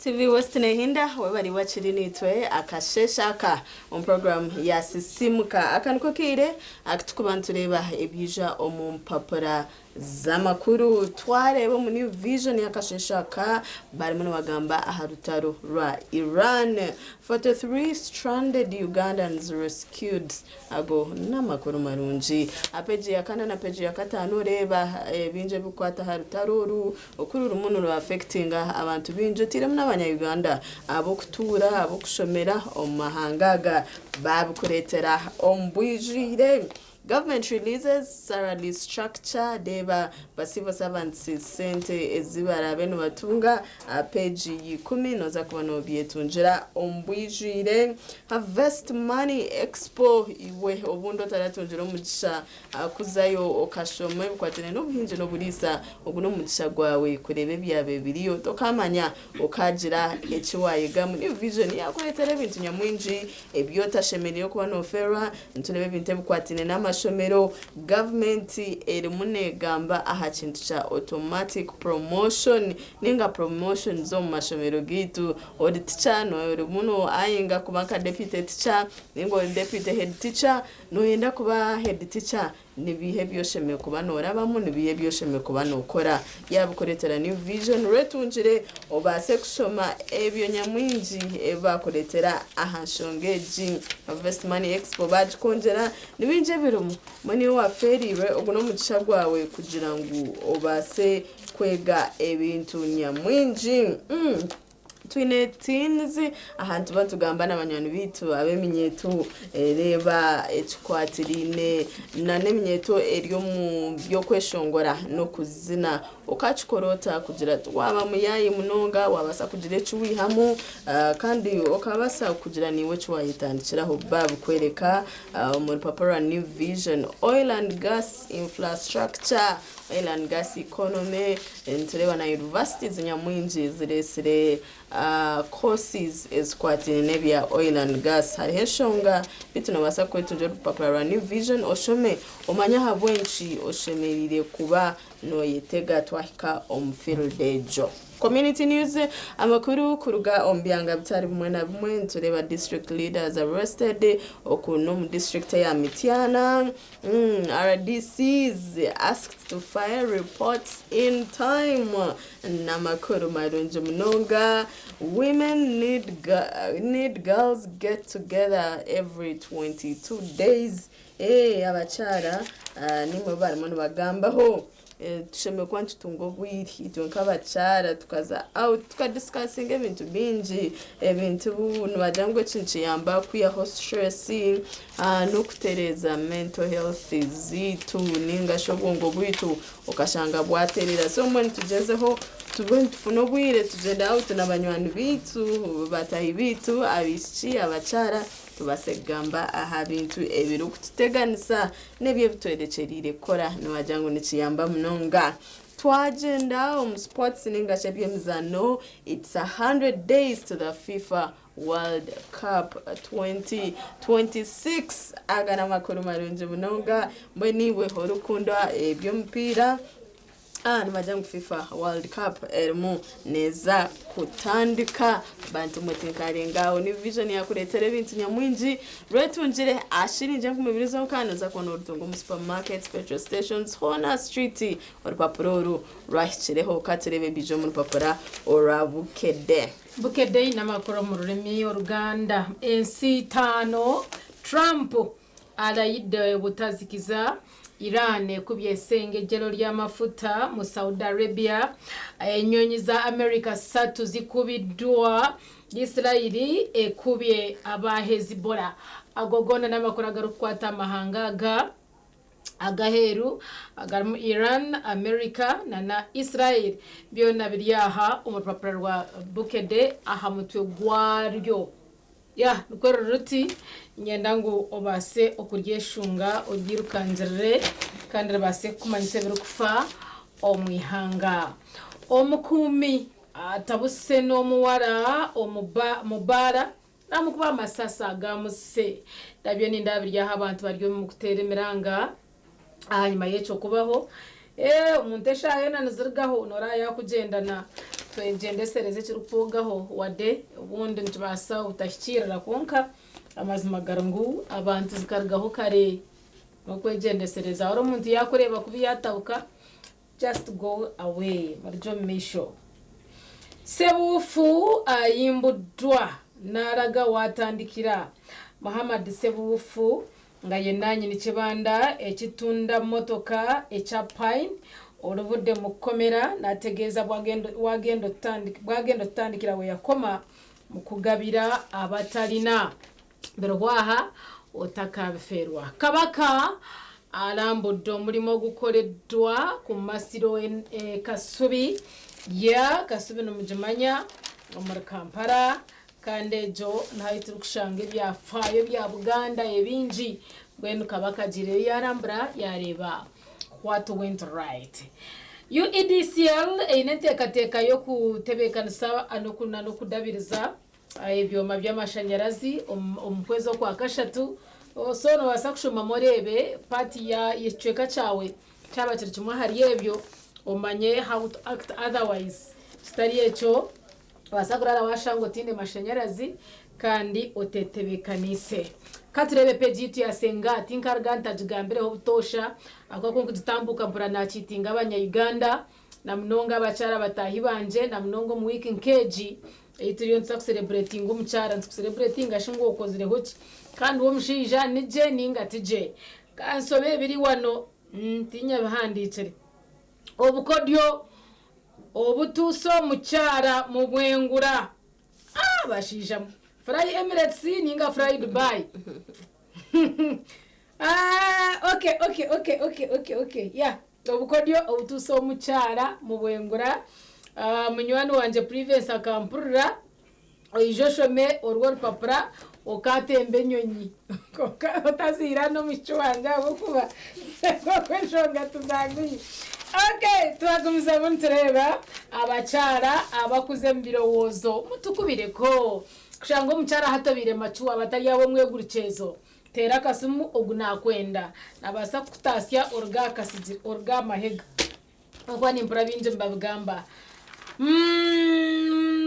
TV West Nehinda webari wakiri nitwe akasheshe aka omu program ya Sisimuka. Aka niko kaire akutukuba nitureeba ebyija omu mpapura z'amakuru. Twareeba omu New Vision y'akasheshe aka barimu nibagamba aha rutaro rwa Iran. 43 stranded Ugandans rescued. Ago n'amakuru marungi. Aha peegi ya kana na peegi ya kataano reeba ebingi ebirikukwata aha rutaro oru oku rurimu niru affectinga abantu baingi oteiremu n'abanya Uganda ab'okutuura, ab'okushomera omu mahanga aga baabikureetera omu bwijwire. Government releases salary structure, reeba ba civil servants sente ezi baraabe nibatunga aha peegi ya ikumi nooza kuba noobyetungira omu bwijwire. Harvest Money Expo, iwe obundi otaratungire omugisha kuzayo okashoma ebikwatiraine n'obuhingi n'oburiisa, ogu n'omugisha gwawe kureeba ebyabaire biriyo tokaamanya okaagira eki waayegamu. New Vision yaakureetera ebintu nyamwingi ebi otashemereire kuba noofeerwa. Nitureeba ebintu ebikwatiraine n'amashomero. Gavumenti erimu neegamba aha kintu kya automatic promotion ninga promotions omu mashomero gaitu. Ori teacher orimu noayinga kuba nka deputy teacher ninga ori deputy head teacher noyenda kuba head teacher Ni biiha ebi oshemereire kuba noorabamu? Ni biiha ebi oshemereire kuba nookora? Yaabikureetera New Vision, rwetungire obaase kushoma ebyo nyamwingi ebi baakureetera aha nshonga egi. Harvest Money Expo baagikwongyera, ni bingi ebirimu. Mbwenu iwe waafeereirwe, ogu n'omugisha gwawe kugira ngu obaase kwega ebintu nyamwingi. Twine teens aha nituba nitugamba na banywani baitu ab'eminyeeto reeba ekikwatiraine n'eminyeeto eri omu by'okweshongora n'okuzina. Okakikora ota kugira oti waaba muyaayi munonga waabaasa kugira eki waihamu kandi okabaasa kugira naiwe eki waayetandikiraho baabikworeka omu rupapura rwa New Vision. Oil and gas infrastructure. Oil and gas economy, nitureeba na universities nyamwingi zireetsire courses ezikwataine n'ebya oil and gas. Hariho enshonga beitu noobaasa kwetungira orupapura rwa New Vision oshome omanye ahabw'enki oshemereire kuba nooyetega twahika omu field egyo. Community news, amakuru kuruga omu byanga bitari bimwe na bimwe. Nitureeba district leaders arrested, oku n'omu district eya Mityana. RDCs asked to file reports in time, n'amakuru marungi munonga. Women need girls get together every 22 days. Abakyara nimwe barimu nibagambaho. Tushemereire kuba nitutunga obwire itwe nk'abakyara tukaza out, tukadiscussinga ebintu bingi. Ebintu nibagira ngu eki nikiyamba kwihaho stress n'okutereeza mental health ziitu, ninga shi obwongo bwitu okashanga bwaterera. So mbwenu tugyezeho tube nitufuna obwire, tugyende out na banywani biitu, batahi biitu, abaishiki, abakyara, tubaase kugamba aha bintu ebirikututeganisa n'ebyo ebitwerekyereire kukora. Nibagira ngu nikiyamba munonga. Twagyenda omu sports ninga shi eby'emizaano, it's 100 days to the FIFA World Cup 2026. Aga n'amakuru marungi munonga. Mbwenu iwe orikukunda eby'omupiira, nibagira ngu FIFA World Cup erimu neeza kutandika. Bantu mutinkarenga aho, ni Vision yakureetera ebintu nyamwingi. Rwetungire ashiringi 2000 zonka, noza kubona orutunga omu supermarkets, petrol stations, hoona street. Orupapuro oru rwahikireho. Katurebe ebija omu rupapura orwa Bukedde. Bukedde n'amakuru mu rurimi Oruganda. Ensi taano Trump alayidde obutazikiza. Iran ekubye essengejjero ly'amafuta mu Saudi Arabia. Ennyonyi za America ssatu zikubiddwa. Isirayiri ekubye aba Hezbollah. Ago gona n'amakuru agarikukwata amahanga aga agaheru agarimu Iran, America na Israel. Byona biri aha omu rupapura rwa Bukedde aha mutwe gwaryo. Ya nikwo ruti nyenda ngu obaase okuryeshunga, oryirukangirire, kandi ribaase kukumanyisa ebirikufa omu ihanga. Omukuumi atabuse n'omuwara omu baara, namukuba amasasi agamuse. Nabyo nindaba biri aho, abantu bari omu kuteera emiranga ahanyuma y'ekyo kubaho. Omuntu eshaaha yoona nizirigaho nooraba yakugyendana. Twegyendesereze ekirikukwogaho, wadde obundi nikibaasa obutahikiirira, kwonka amazima gari ngu abantu zikarugaho kare. N'okwegyendesereza, ori omuntu yakureeba kubi yatabuka, just go away, murugye omu maisho. Sebuufu ayimbuddwa n'alaga watandikira. Muhammad Sebuufu nga ye nannyini kibanda ekitunda motoka ekya Pine, oluvudde mu kkomera n'ategeeza bwagenda otutandikira we yakoma mu kugabira abatalina. Birwaha otakabifeerwa. Kabaka alambudde omulimu ogukoleddwa ku masiro e Kasubi. Ya Kasubi nimugimanya omuri Kampala, kandi egyo niho turikushanga ebyafaayo bya Buganda ebingi. Mbwenu Kabaka agiireyo yarambura, yareeba what went right. UEDCL eine enteekateeka y'okutebeekanisa n'okudabiriza ebyoma by'amashanyarazi omu kwezi okwa kashatu. So nobaasa kushomamu oreebe paati ya ekicweka kyawe kyaba kiri kimwe ahari ebyo, omanye how to act. Otherwise kitari ekyo, obaasa kurara washanga otiine mashanyarazi kandi otetebeekaniise. Katurebe peji yitu ya Senga. Tinkaruga ntagigambireho obutoosha, ahabw'okuba nkugitambuuka mpura nakiitinga Abanya-Uganda, na munonga abakyara bataahi bangye, na munonga omu wiiki nk'egi ei turiyo nituza kucelebratinga omukyara. Nitukucelebratinga shi ngu okozireho ki? Kandi w'omushaija nigye ninga tigye? Kansobe ebiri wano, tinyabihandiikire. Obukodyo obutuusa omukyara mu bwengura. Bashaija, fly Emirates ninga fly Dubai? Okay, yeah, obukodyo obutuusa omukyara mu bwengura. Munywani wangye Privence akampurira, oije oshome orwo rupapura okatemba enyonyi otaziira n'omushiki wangye, ahabw'okuba enshonga tuzanguhi. Okay, twagumizamu nitureeba abakyara abakuze mu birowoozo. Mutukubireko kushanga omukyara hatobiire macuwa batari abo omwegurukyezo. Teera akasimu, ogu nakwenda nabaasa kukutasya oruga aha mahega. Okuba nimpura bingi nibabigamba.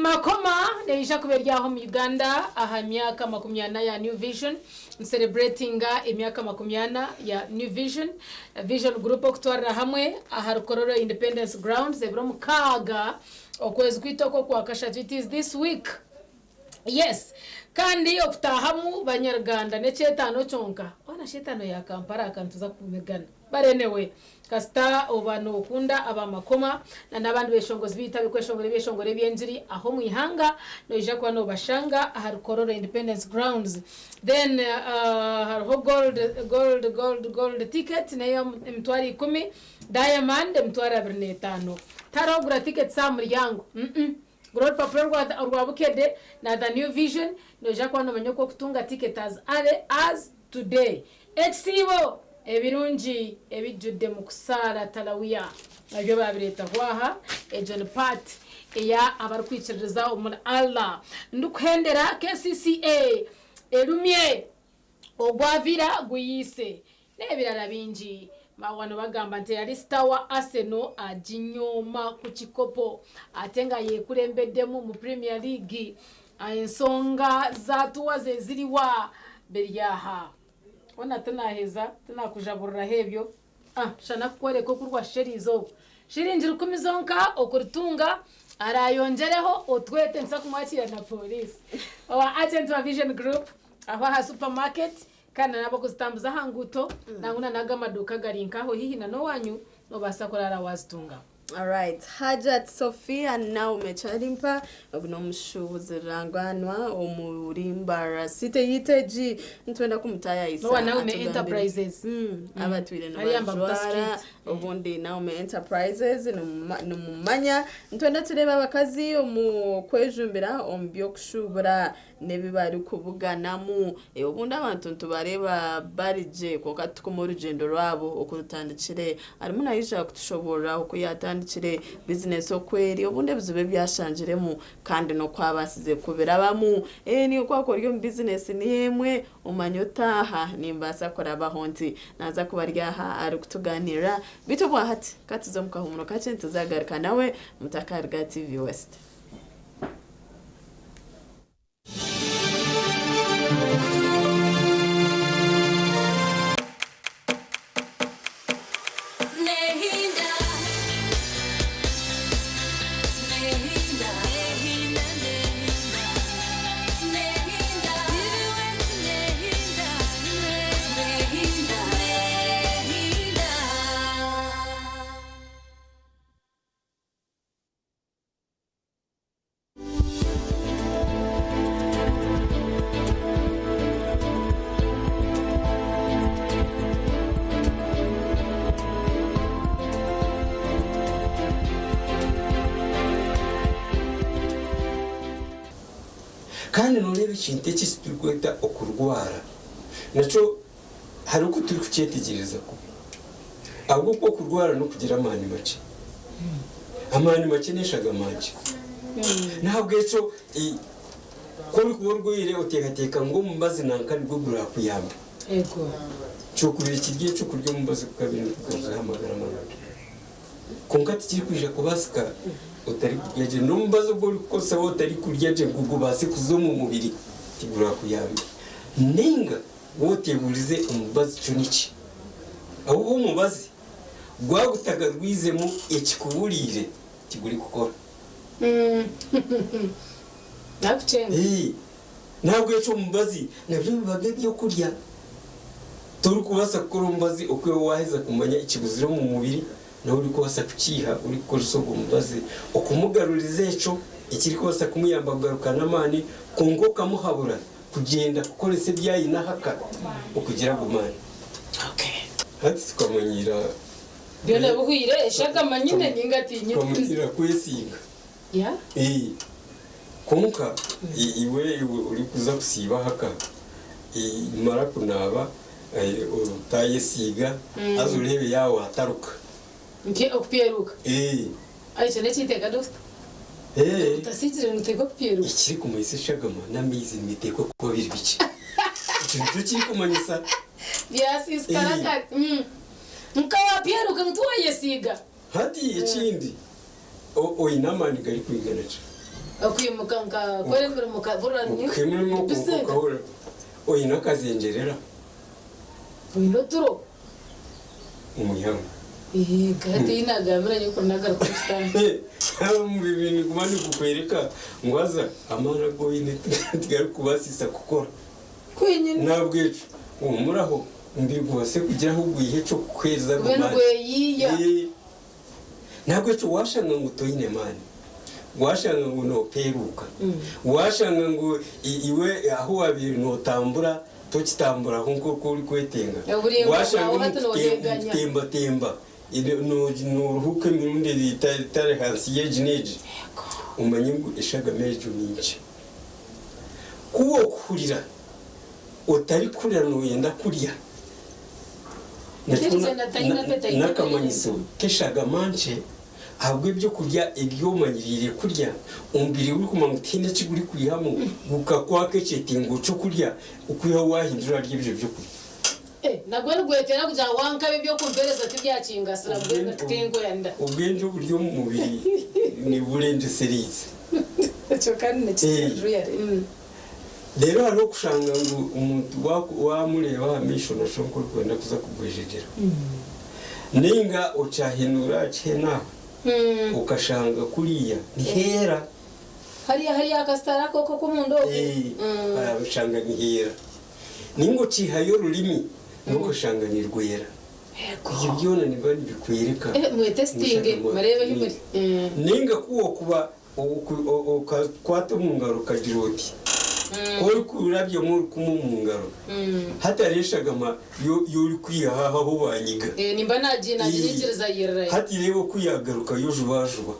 Makoma neija kuba eri aho omu Uganda aha myaka 40 ya New Vision. Nicelebratinga emyaka 40 ya New Vision, Vision Group okutwarira hamwe aha Rukororo Independence Grounds ebiro 6 okwezi kwaitu oku okwakashatu. It is this week. Yes. Kandi okutaahamu banyaruganda n'ekyetaano kyonka. Hoona shi etaano ya Kampala aka nituza kumigana. But anyway, kasita oba nookunda aba Makoma na n'abandi beshongozi baitu abarikweshongora ebyeshongoro eby'engiri aha omu ihanga, noija kuba noobashanga ahari Kololo Independence Grounds. Then hariho gold, gold, gold, gold ticket neyo 100,000, diamond 25,000. Tihariho kugura tickets aha muryango, mm. Gura orupapura orwa Bukedde na The New Vision, noija kuba noomanya oku orikutunga ticket as early as today. Ekisiibo! Ebirungi ebijjudde mu kusaala Talawiya nabyo baabireetaho aha. Egyo ni part eya abarikwikiririza omuri Allah. Ndikuhendera KCCA erumye ogwa Villa guyiise n'ebirara bingi. Bano bagamba nti eyali star wa Arsenal aginyooma ku kikopo ate nga yekulembeddemu mu Premier League. Ensonga za tuwa ze ziriwa? Biri aha. Hoona tinaaheza, tinaakujaburiraho ebyo. Ah, shana kukworeka oku rwashusha eriizooba. Shiringi rukumi zonka okuritunga, araayongyereho otwete nituza kumwakiira na pooriisi. Owa agent wa Vision Group aho aha supermarket kandi na n'abarikuzitambuza aha nguuto nangwa na n'ago amaduuka agari nk'aho haihi na n'owaanyu noobaasa kuraara waazitunga. Alright, Hajat Sophia Naume Kyarimpa ogu n'omushuubuzi ruranganwa omuri Mbarara City yaitu egi nitwenda kumutaayayisa N'owa Naume atugambire. Enterprises. Abatwire Hariya Mbaguta nibajwara Street. obundi Naume Enterprises nimumanya nitwenda tureebe abakazi omu kwejumbira omu by'okushuubura n'ebi barikubuganamu. Obundi abantu nitubareeba bari gye kwonka titukuma orugyendo rwabo oku rutandikire. Arimu naija kutushoboorora oku yaatandikire bizinesi oku eri, obundi ebizibu ebi ashangiremu kandi n'oku abaasize kubirabamu. Niiwe ku wakuba ori omu bizinesi niyo emwe omanye otaaha nimbaasa kurabaho nti. Naaza kuba ari aha arikutugaaniirira. Beitu obwahati ka tuze omu kahuumuro kakye nituzagaruka nawe mutakaruga TV West. Kandi nooreeba ekintu eki eki turikweta okurwara nakyo hariho oku turikukyetegyereza kubi. Ahabw'okuba okurwara n'okugira amaani makye. Amaani makye n'eshagama nkye. N'ahabw'ekyo ku orikuba orwaire oteekateeka ngu omubazi nanka nigwo guraakuyambe. Kyokubiri kiri eky'okurya omubazi gukabiri nigugaruzaho amagara marungi. Kwonka tikirikwija kubaasika otarikurya gye. N'omubazi ogu orikukozesa waaba otarikurya gye ngu gubaase kuza omu mubiri tigurakuyambe. Nainga waaba oteebuurize omubazi kyo niki? Ahabw'okuba omubazi gwaba gutagarwizemu ekikuburiire tigurikukora. N'ahabw'ekyo omubazi nabyo biba eby'okurya. Torikubaasa kukora omubazi okwihaho waaheza kumanya ekibuzire omu mubiri n'obu orikubaasa kukiiha orikukoresa ogwo mubazi okumugaruriza ekyo ekirikubaasa kumuyamba kugarukana amaani kwonka okamuhabura kugyenda kukoresa ebi aine ahaka okugira ago maani. Hati tukamanyiira Byona bihweire eshagama nyine ninga tinyine. Tukamanyiira kwesiiga. Kwonka iwe orikuza kusiiba ahaka, mara kunaaba otayesiiga haza oreebe yaaba waataruka. Nti okupyeruka? Ekyo n'ekiteeka dokita? Otasiigire niteekwa kupyeruka. Ekirikumanyisa eshagama n'amaizi nibiteekwa kuba biri bikye. Ekyo nikyo kirikumanyisa. Byasiisikara kare. Nka waapyeruka ngu tiwayesiiga. Hati ekindi. Oine amaani garikwingana ki? Okwimuka nkakora emirimo nkahurira Okwimuka okahurira oine akazengyerera. Oine oturo. Omu ihangwe. Hati ei naagambira nyekuru naagaruka omu kitanda. Omubiri niguba nigukwereka ngu haza amaani agu oine tigarikukubaasisa kukora. Kwenyine. N'ahabw'ekyo humuraho omubiri gubaase kugira ahu gwiha eky'okukuheereza ago Gube maani. nigweyiiya. N'ahabw'ekyo waashanga ngu toine maani, waashanga ngu noopeeruuka, waashanga ngu iwe ahu waabaire nootambura tokitamburaho nk'oku orikwetenga, Oburaingwa waashanga bwawe omu hati nooheganya. kutembatemba nooruhuuka emirundi etari ahansi y'egi n'egi, omanye ngu eshagama egyo ni nkye. Ku orikuhurira otarikuhurira nooyenda kurya, nakyo n'akamanyiso k'eshagama nkye ahabw'ebyokurya ebi omanyiriire kurya, omubiri gurikumanya ngu tihaine eki gurikwihamu, gukakwaka ekyetengo ky'okurya okwihaho waahindura ahari ebyo byokurya. Nagwo nigwetera kugira ngu wankabi eby'okumpereza tibyakingasira mbwenu tinkwenda. Obwengye oburi omu mubiri niburengyesereize. Ekyo kandi nikitsigirira really. Reero hariho okushanga ngu omuntu waamureeba aha maisho nooshusha nk'orikwenda kuza kugwejegyera. Nainga okyahenuura aha kihena aha okashanga kuriya niheera. Hariya hariya akasitari ako ak'omunda okwo. Oshanga niheera. Nainga okiihayo orurimi n'okashanga nirwera. Ebyo byona nibiba nibikwereka. Mwetesitinge mureebe ahi muri. Nainga ku okuba Okakwata omu ngaro okagira oti, Ku orikurabyemu orukumu omu ngaro, hati hariho eshagama ei orikwihaho aho ahu waanyiga. Nimba naaginyikiriza yairirayo. Hati reeba oku yaagarukayo jubajuba.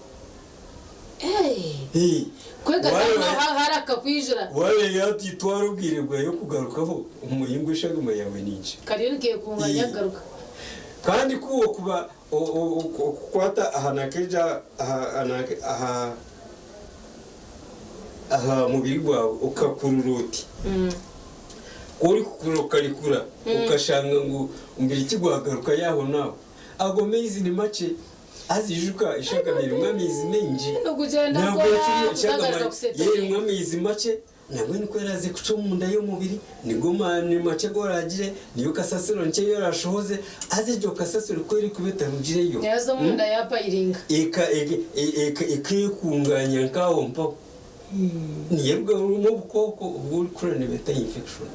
Kwega haraka kwijura. Waareeba hati twara obwire bwayo kugarukaho, omanye ngu eshagama yaawe ni nkye. Kariyo nikeekunganya kugaruka. Kandi ku okuba Okukwata aha nakeja aha aha mubiri gwawe okakurura oti ku orikukurura okarekura okashanga ngu omubiri tigwagarukayo aho naaho ago maizi ni makye haza ijuka eshagama erimu amaizi maingi nabwekyo erimu amaizi makye Nambwenu ku eraaze kucwa omunda y'omubiri, nigo maani makye agu oraagire, niyo kasasiro nkye ei oraashohoze, haza egyo kasasiro ku erikuba etarugireyo, Yaaza omunda yaapayiringa. Ekeekungaanya nk'aho mpaho, niyo erugamu obukooko obu orikuhurira nibeeta infection.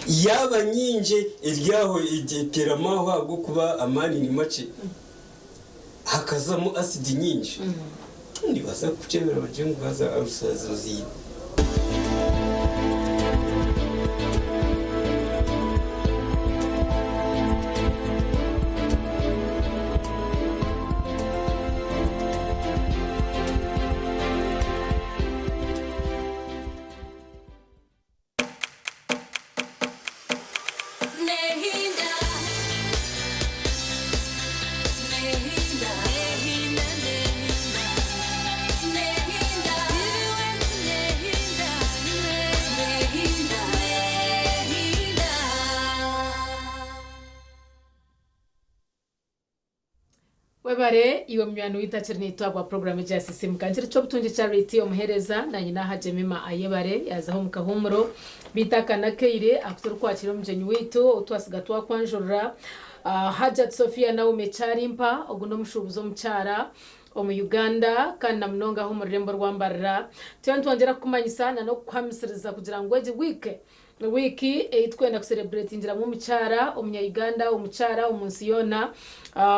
Yaaba nyingi eri aho eteeramu aho ahabw'okuba amaani ni makye, hakazamu asidi nyingi. Nibaasa kukukyebera bagire ngu haza ulcers oziine. Webare iwe munywani waitu akiri naitwe ahabwa puroguraamu egi ya Sisiimuka. Nkiri Ky'obutungi Charity omuheereza naanye naaha Jemima Ayebare yaazaho omu kahuumuro. Beitu aka n'akaire aku turikwakira omugyenyi waitu ou twasiga twakwanjurira, Hajjat Sophia Naomi Kyarimpa. Ogu n'omushuubuzi omukyara omu Uganda kandi na munonga aha omu rurembo rwa Mbarara. Tuyo nitwongyera kukumanyisa na n'okukuhamisiriza kugira ngu egi wiiki Wiiki ei tukwenda kusereburetingiramu omukyara omunya Uganda omukyara omu nsi yoona.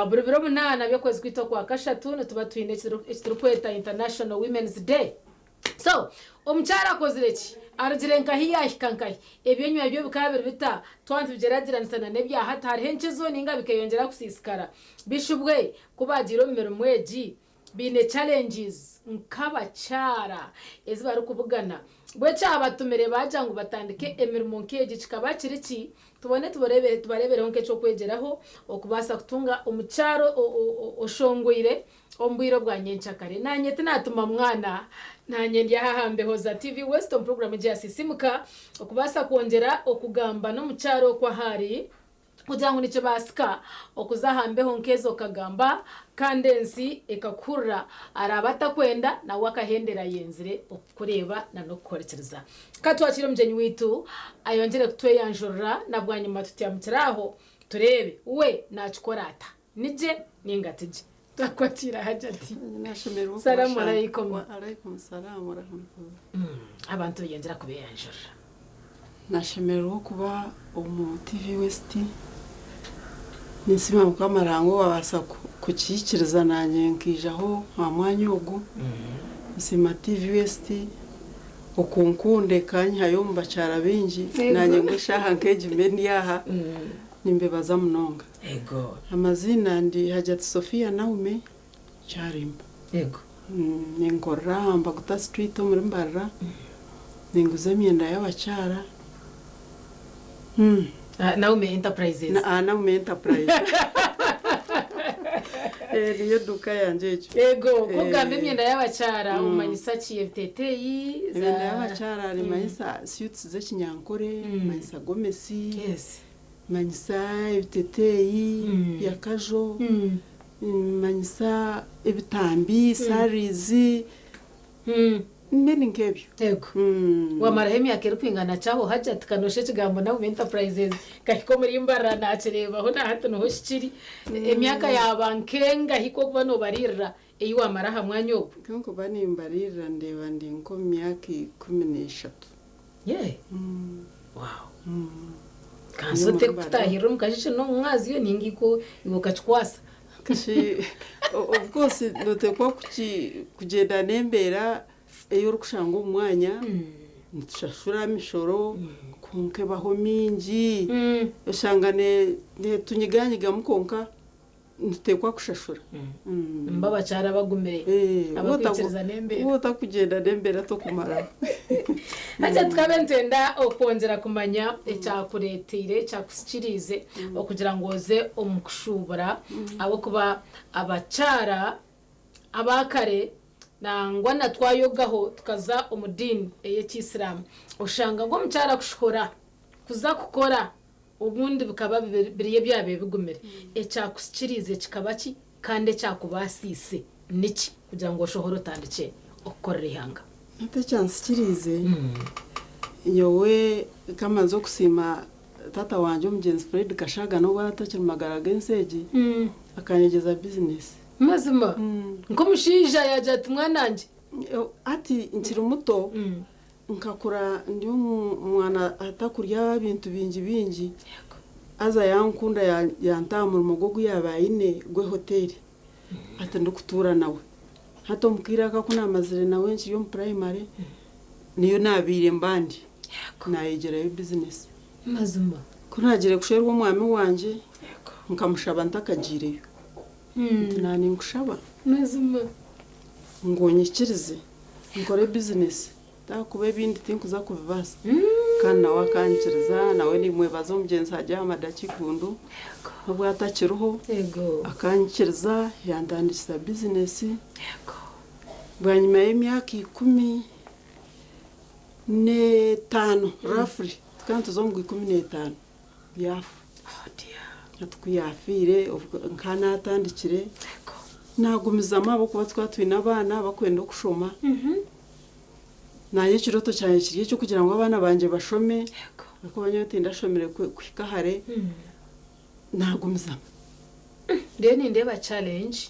Buri biro munaana by'okwezi kwaitu okwa kashatu nituba twine eki turikweta International Women's Day. So, omukyara akozire ki? Arugire nkahi yaahika nkahi? Eby'enyima byo bikaba biri bita? Twaba nitubigyeragyeranisa na n'ebya hati hariho enkizo nainga bikeyongyera kusiisikara? Bishubwe ku baagiire omu mirimo egi, Baine challenges nk'abakyara ezi barikubugana. Bwe ekyabatumire baagira ngu batandike emirimo nk'egi kikaba kiri ki? Tubone tubareebereho nk'eky'okwegyeraho okubaasa kutunga omukyara oshongwire omu bwire obwa nyenkyakare. Naanye tinaatuma mwana, naanye ndi aha aha mbeho za TV West omu puroguraamu egi ya Sisimuka okubaasa kwongyera okugamba n'omukyara okwo ahu ari. Kugira ngu nikibaasika okuza aha mbeho nk'ezo okagamba kandi ensi ekakuhurira, araabe atakwenda nawe akahendera ayenzire okukureeba n'okukuhurikiriza. Ka twakiire omugyenyi waitu ayongyere kutweyanjurira na bwanyima tutyamukire aho tureebe we naakikora ata, ni gye nainga ti gye. Twakwakiira Hajati. Salamu alaikum. Alaikum salaam warahmatullah. Abantu beyongyera kubeyanjurira. Nashemererwa okuba omu TV West. Ninsiima Mukama Ruhanga owabaasa kukihikiriza nanye nkaijaho aha mwanya ogu. Nsiima TV West okunkunda ekanyihayo omu bakyara baingi nanye ngu eshaaha nk'egi mbe ndi aha. Nimbebaza munonga. Amaziina ndi Hajati Sophia Naume Kyarimba. Ninkorera aha Mbaguta Street omuri Mbarara. Ninguza emyenda y'abakyara. Naume Enterprises. Naume Enterprise. Niyo eduuka yangye egyo. Ego, ku okugamba emyenda y'abakyara omanyisa ki? Ebiteeteeyi? Emyenda y'abakyara nimanyisa suits z'ekinyankore, manyisa gomesi. Manyisa ebiteteeyi by'akajo, manyisa ebitambi, sarees, mbwenu nk'ebyo. Yego. Wamaraho emyaka erikwingana ki aho Hajjat kanosha ekigambo Naomi Enterprises kahika omuri Mbarara nakireebaho na hati niho kikiri. Emyaka yaaba nk'engahi ku orikuba nobariirira ei wamara aha mwanya ogwo? Ku nkuba nimbariirira ndeeba ndi nk'omu myaka 13. Yee? Wow. Kansi otekutahirira omu kasheshe n'omu mwazyo ninga iwe okakikwasa? Of course noteekwa kugyenda n'embeera ei orikushanga omu mwanya, nitushashura emishoro kwonka ebaho mingi, oshanga neetunyiganyigamu kwonka nituteekwa kushashura. Mbu abakyara abagumire abakwikiriza n'embeera. Waaba otakugyenda n'embeera tokumaraho. Hati tukabe nitwenda okwongyera kumanya ekyakureeteire, ekyakusikiriize okugira ngu oze omu kushuubura ahabw'okuba abakyara aba kare nangwa na twayogaho tukaza omu diini ey'ekiisiraamu oshanga ngu omukyara kushohora kuza kukora Obundi bikaba biri ebyabaire bigumire. Ekyakusikiriize kikaba ki, kandi ekyakubaasiise niki kugira ngu oshohore otandikye okukorera eihanga? Hati ekyansikiriize, nyowe nkamanza okusiima taata wangye omugyenzi Fred Kashaga n'obu araabe atakiri mu magara g'ensi egi, akanyegyeza bizinesi. Mazima? Nk'omushaija yaagira ati mwana wangye. Hati nkiri muto, Nkakura ndi omwana atakurya bintu bingi bingi, haza yankunda yanta aha murimo gwe ogu yaaba aine gw'ehoteeri hati ndikutuura nawe. Hati omu kaire ako aku naamazire nawe nkiri omu purayimare, niyo naabaire mba ndi, naayegyerayo bizinesi. Mazima. Ku naagiire kushwerwa omwami wangye, nkamushaba ntakagiireyo, nti naaninkushaba Mazima. ngu onyikirize nkore bizinesi. Ahakuba ebindi tinkuza kubibaasa. Kandi nawe akankiriza, nawe nimwebaza omugyenzi Hajji Ahmad Akigundu n'obu atakiriho, akankiriza yantandikisa bizinesi. Bwanyima y'emyaka 15 roughly, tukaba nituza omu gwa 15, yaafa. Hati ku yaafiire, nkaba naatandikire, naagumizamu ahabw'okuba tukaba twine abaana abakwenda okushoma. Naanye ekirooto kyangye kiri eky'okugira ngu abaana bangye bashome, ahakuba nyowe tindashomire kuhika hare, naagumizamu. Ndiyo nindeeba challenge,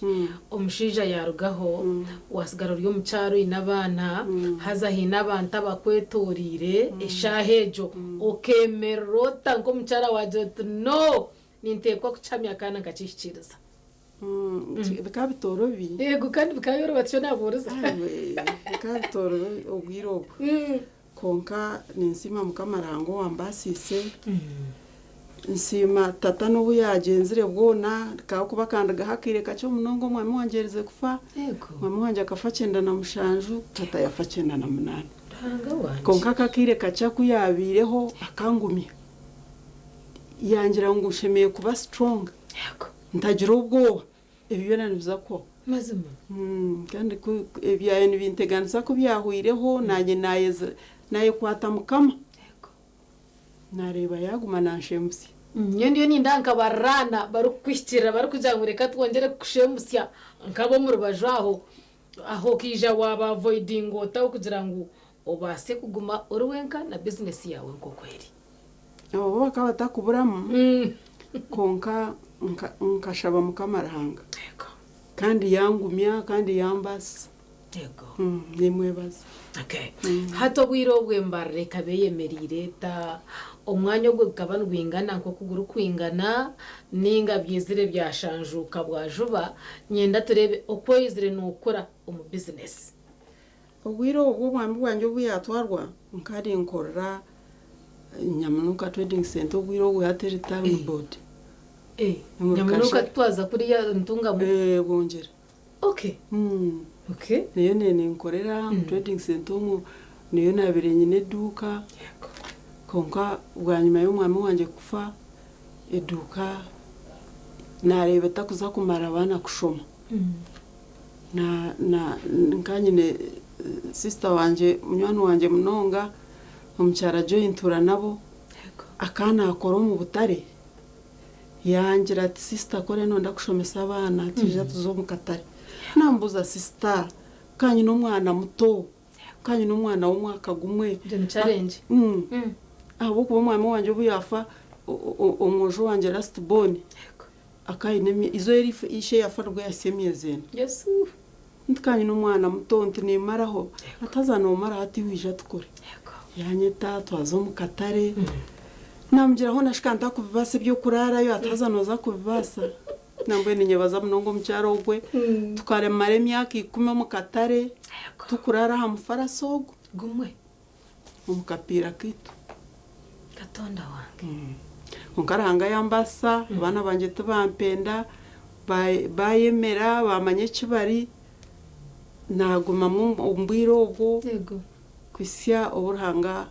omushaija yaarugaho, waatsigara ori omu kyaro oine abaana, haza haine abantu abakwetoreire eshaaha egyo, okeemerera ota nk'omukyara waagira oti no, ninteekwa kukihamya kandi nkakihikiiriza? Bikaba bitoorobi. Yego kandi bikaba byoroba tikyo naabuuriza. Bikaba bitoorobi obwire obwo. Kwonka ninsiima Mukama Ruhanga owambaasiise. Nsiima tata n'obu yaagyenzire bwona, ahabw'okuba akandigaho akaire kakye munonga omwami wangye aherize kufa. Omwami wangye akafa 97, tata yaafa 98. Kwonka ako akaire kakye aku yaabaireho akangumya, yangira ngu nshemereire kuba strong. Ntagira obwoba, ebi byona nibiza kuhwaho. Mazima. Kandi ku ebyabaire nibinteganisa ku byahwaireho, naanye naayeza naayekwata Mukama. Naareeba yaaguma naanshembutsya. Nyowe ndiyo nindeeba nka baruraana barikukuhikirira barikugira ngu reka twongyere kukushemusya nk'ab'omu rubaju aho. Aho okaija waaba-avoidinga ota kugira ngu obaase kuguma ori wenka na bizinesi yaawe nk'oku eri? Abo bo bakaba batakuburamu, kwonka nkashaba Mukama Ruhanga kandi yangumya kandi yambaasisa. Nimwebaza. Hati obwire obwo embarara ekaba eyemereire eta? Omwanya ogwo gukaba nigwingana nk'oku gurikwingana nainga byizire byashanjuuka bwajuba? Niinyenda tureebe oku oizire nookura omu bizinesi. Obwire obwo omwami bwangye obu yaatwarwa nka ninkorera Nyamunuka Trading Centre obwire obwo hati eri Town Board. Nyamunuka titwaza kuriya Ntungamo? Bwongyera. Niyo ninkorera omu Trading Centre omwo niyo naabaire nyine eduuka kwonka bwanyima y'omwami wangye kufa eduuka naareeba etakuza kumara abaana kushoma. Nka nyine sister wangye munywani wangye munonga omukyara Joy ntuura nabo akaba naakora omu butare yangira ati sister kore nonda kushomesa abaana twija tuze omu katare. Namubuuza sister ka nyine omwana muto ka nyine omwana w'omwaka gumwe. Ahabw'okuba omwami wangye obu yaafa omwojo wangye last born akaba aine eizooba eri ishe yaafa nibwo yahitsya emyezi ena. Nti ka nyine omwana muto nti nimaraho ati haza noomaraho ati waija tukore. Yanyeta twaza omu katare namugira hoona shi ka ntakubibaasa eby'okuraarayo ati haza nooza kubibaasa. Nambwenu ninyebaza munonga omukyara ogwe tukamara emyaka 10 omu katare tukuraara aha mufarasi ogwo gumwe omu kapiira kaitu. Katonda wange. Kwonka Ruhanga yambaasisa abaana bangye tibampenda bayemera bamanya eki bari naagumamu omu bwire obwo kuhitsya obu Ruhanga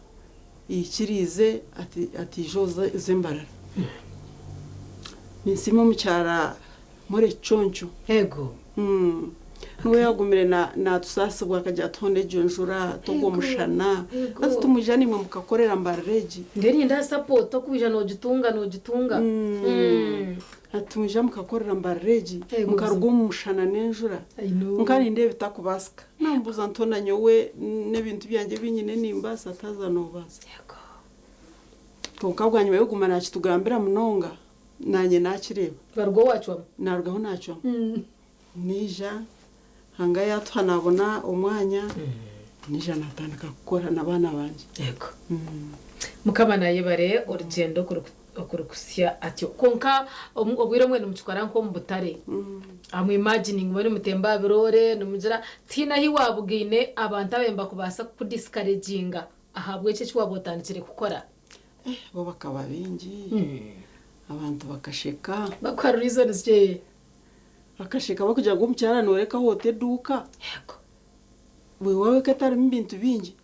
yaikiriize ati ija oze Mbarara. Ninsiima omukyara More Kiconco. Niwe yagumire naatusaasibwa akagira ati hoona egyo njura togwo mushana ati tumwija naimwe mukakorera Mbarara egi. Mbwenu nindeeba sapooti okwija noogitunga noogitunga. Ati tumwija mukakorera Mbarara egi mukaruga omu mushana n'enjura. Nka nindeeba etakubaasika. Namubuuza nti hoona nyowe n'ebintu byangye ebi nyine nimbaasa ati haza noobaasa. Kwonka bwanyima y'okuguma naakitugambira munonga naanye naakireeba. Warugaho waacwamu? Naarugaho naacwamu. Naija Ruhanga yaatuha naabona omwanya naija naatandika kukora n'abaana bangye. Mukama naayebare orugyendo okurikusya atyo. Kwonka obwire obumwe nimukikora nk'omu butare. I'm imagining mbwenu nimutemba aha biroore nimugira tihaine ahu waabugaine abantu ababaire nibakubaasa kukudiscouraginga ahabw'ekyo eki waaba otandikire kukora. Bo bakaba baingi abantu bakasheka. Bakuha reasons ki? Bakasheka bakugira ngu omukyara nooreka aho ota eduuka. Weewawe eka etarimu bintu bingi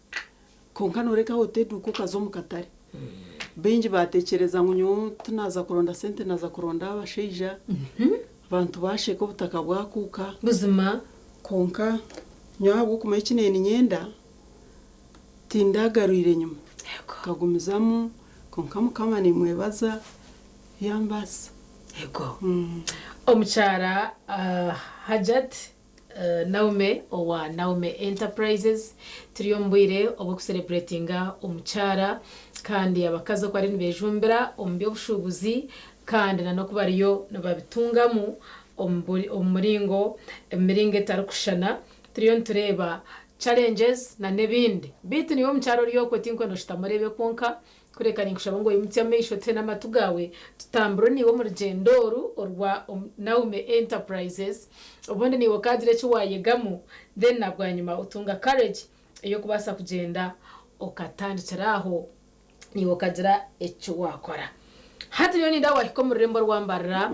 kwonka nooreka aho ota eduuka okaza omu katare. Baingi baatekyereza ngu nyowe tinaaza kuronda sente naaza kuronda abashaija. Abantu baasheka obutaka bwakuuka. Buzima. Kwonka nyowe ahabw'okumanya eki naaba niinyenda tindagarwire enyima. Nkagumizamu kwonka Mukama nimwebaza yambaasisa. Omukyara Hajat Naume owa Naume Enterprises turi omu bwire obw'okusereburetinga omukyara kandi abakazi oku bariyo nibejumbira omu by'obushuubuzi kandi n'oku bariyo nibabitungamu omu muringo emiringo etarikushushana. Turiyo nitureeba challenges n'ebindi. Beitu niiwe omukyara ori okwo tinkwenda oshutame oreebe kwonka kureka ninkushaba ngu oyimutsye amaisho ote n'amatu gaawe tutambure naiwe omu rugyendo oru orwa Naume Enterprises. Obundi naiwe okaagira eki waayegamu then na bwanyima otunga courage ey'okubaasa kugyenda okatandikira aho naiwe okagira eki waakora. Hati nyowe nindeeba waahika omu rurembo rwa Mbarara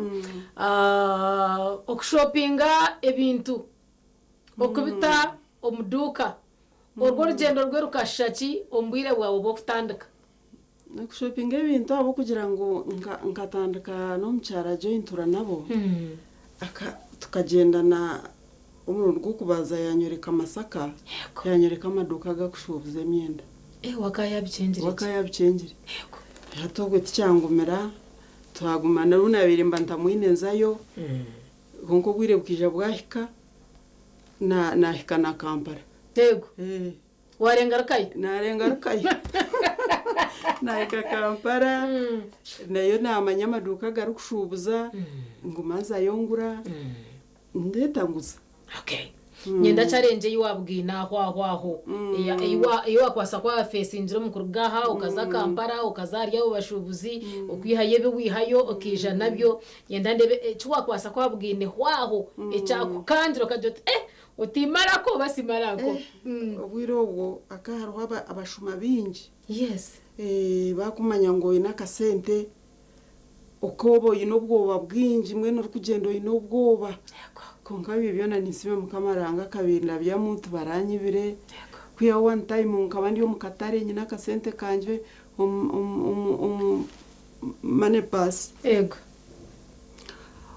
okushopinga ebintu okubita omu duuka orwo orugyendo rwe rukashusha ki omu bwire bwawe bw'okutandika? Okushopinga ebintu ahabw'okugira ngu nkatandika n'omukyara Joy ntuura nabo tukagyendana omurundi gw'okubanza yanyoreka Masaka yanyoreka amaduuka agakushuubuza emyenda. Wakaba yabikyengire? Wakaba yabikyengire. Hati obwe tikyangumira Twaguma n'obu naabaire mba ntamwine nzayo, kwonka obwire bukaija bwahika, naahika na Kampala. Yego. Warengarukayo? Naarengarukayo. Naahika Kampala, nayo naamanya amaduuka agarikushuubuza, nguma nzayo ngura, ndeeta nguza. Okay. Nyenda challenge ei wabwine aho aho aho ei wakwasa kuba wafeesingire omu kuruga aha okaza Kampala okaza ahari abo bashuubuzi okwihayo ebi wihayo okaija nabyo nyenda ndebe eki wakwasa kuba wabwine aho ekyakukangira okagira oti eh otimarako oba simarako. Obwire obwo hakaba hariho abashuma baingi. Yes. Bakumanya ngu oine akasente okooba oine obwoba bwingi mbwenu orikugyenda oine obwoba. Kwonka ebyo byona ninsiima Mukama Ruhanga akabindabyamu tibaranyibire. Kwihaho one time nkaba ndi omu katare nyine akasente kangye omu money purse. Yego.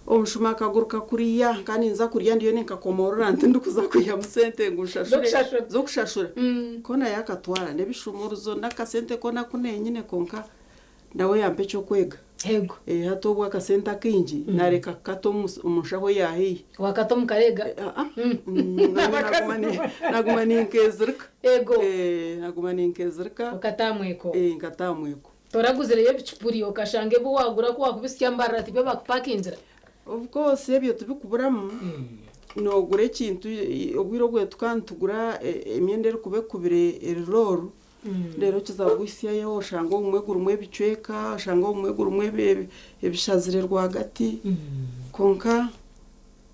Omushuma akaguruka kuriya nkaba ninza kurya ndiyo ninkakomorora nti ndikuza kwihamu sente ngu nshashure z'okushashura. Koona yaakatwara n'ebishumuruzo n'akasente koona aku nenyine kwonka nawe yampa eky'okwega. Yego. Hati obwo akasente akaingi naareka kukata omu nshaho ya haihi. Wakata omu karega? Naguma ninkeezirika. Yego. Naguma ninkeezirika. Okata aha mweko? Nkata aha mweko. Toraguzireyo ebicupuri okashanga ebi waagura ku waakubisya mbarara tibyo baakupakingira? Of course ebyo tibikuburamu. Noogura ekintu obwire obwo tukaba nitugura emyenda erikuba ekubire eri roll reero okiza kuguhitsyayo oshanga obumwe gurimu ebicweka, oshanga obumwe gurimu ebishazire rwagati. Kwonka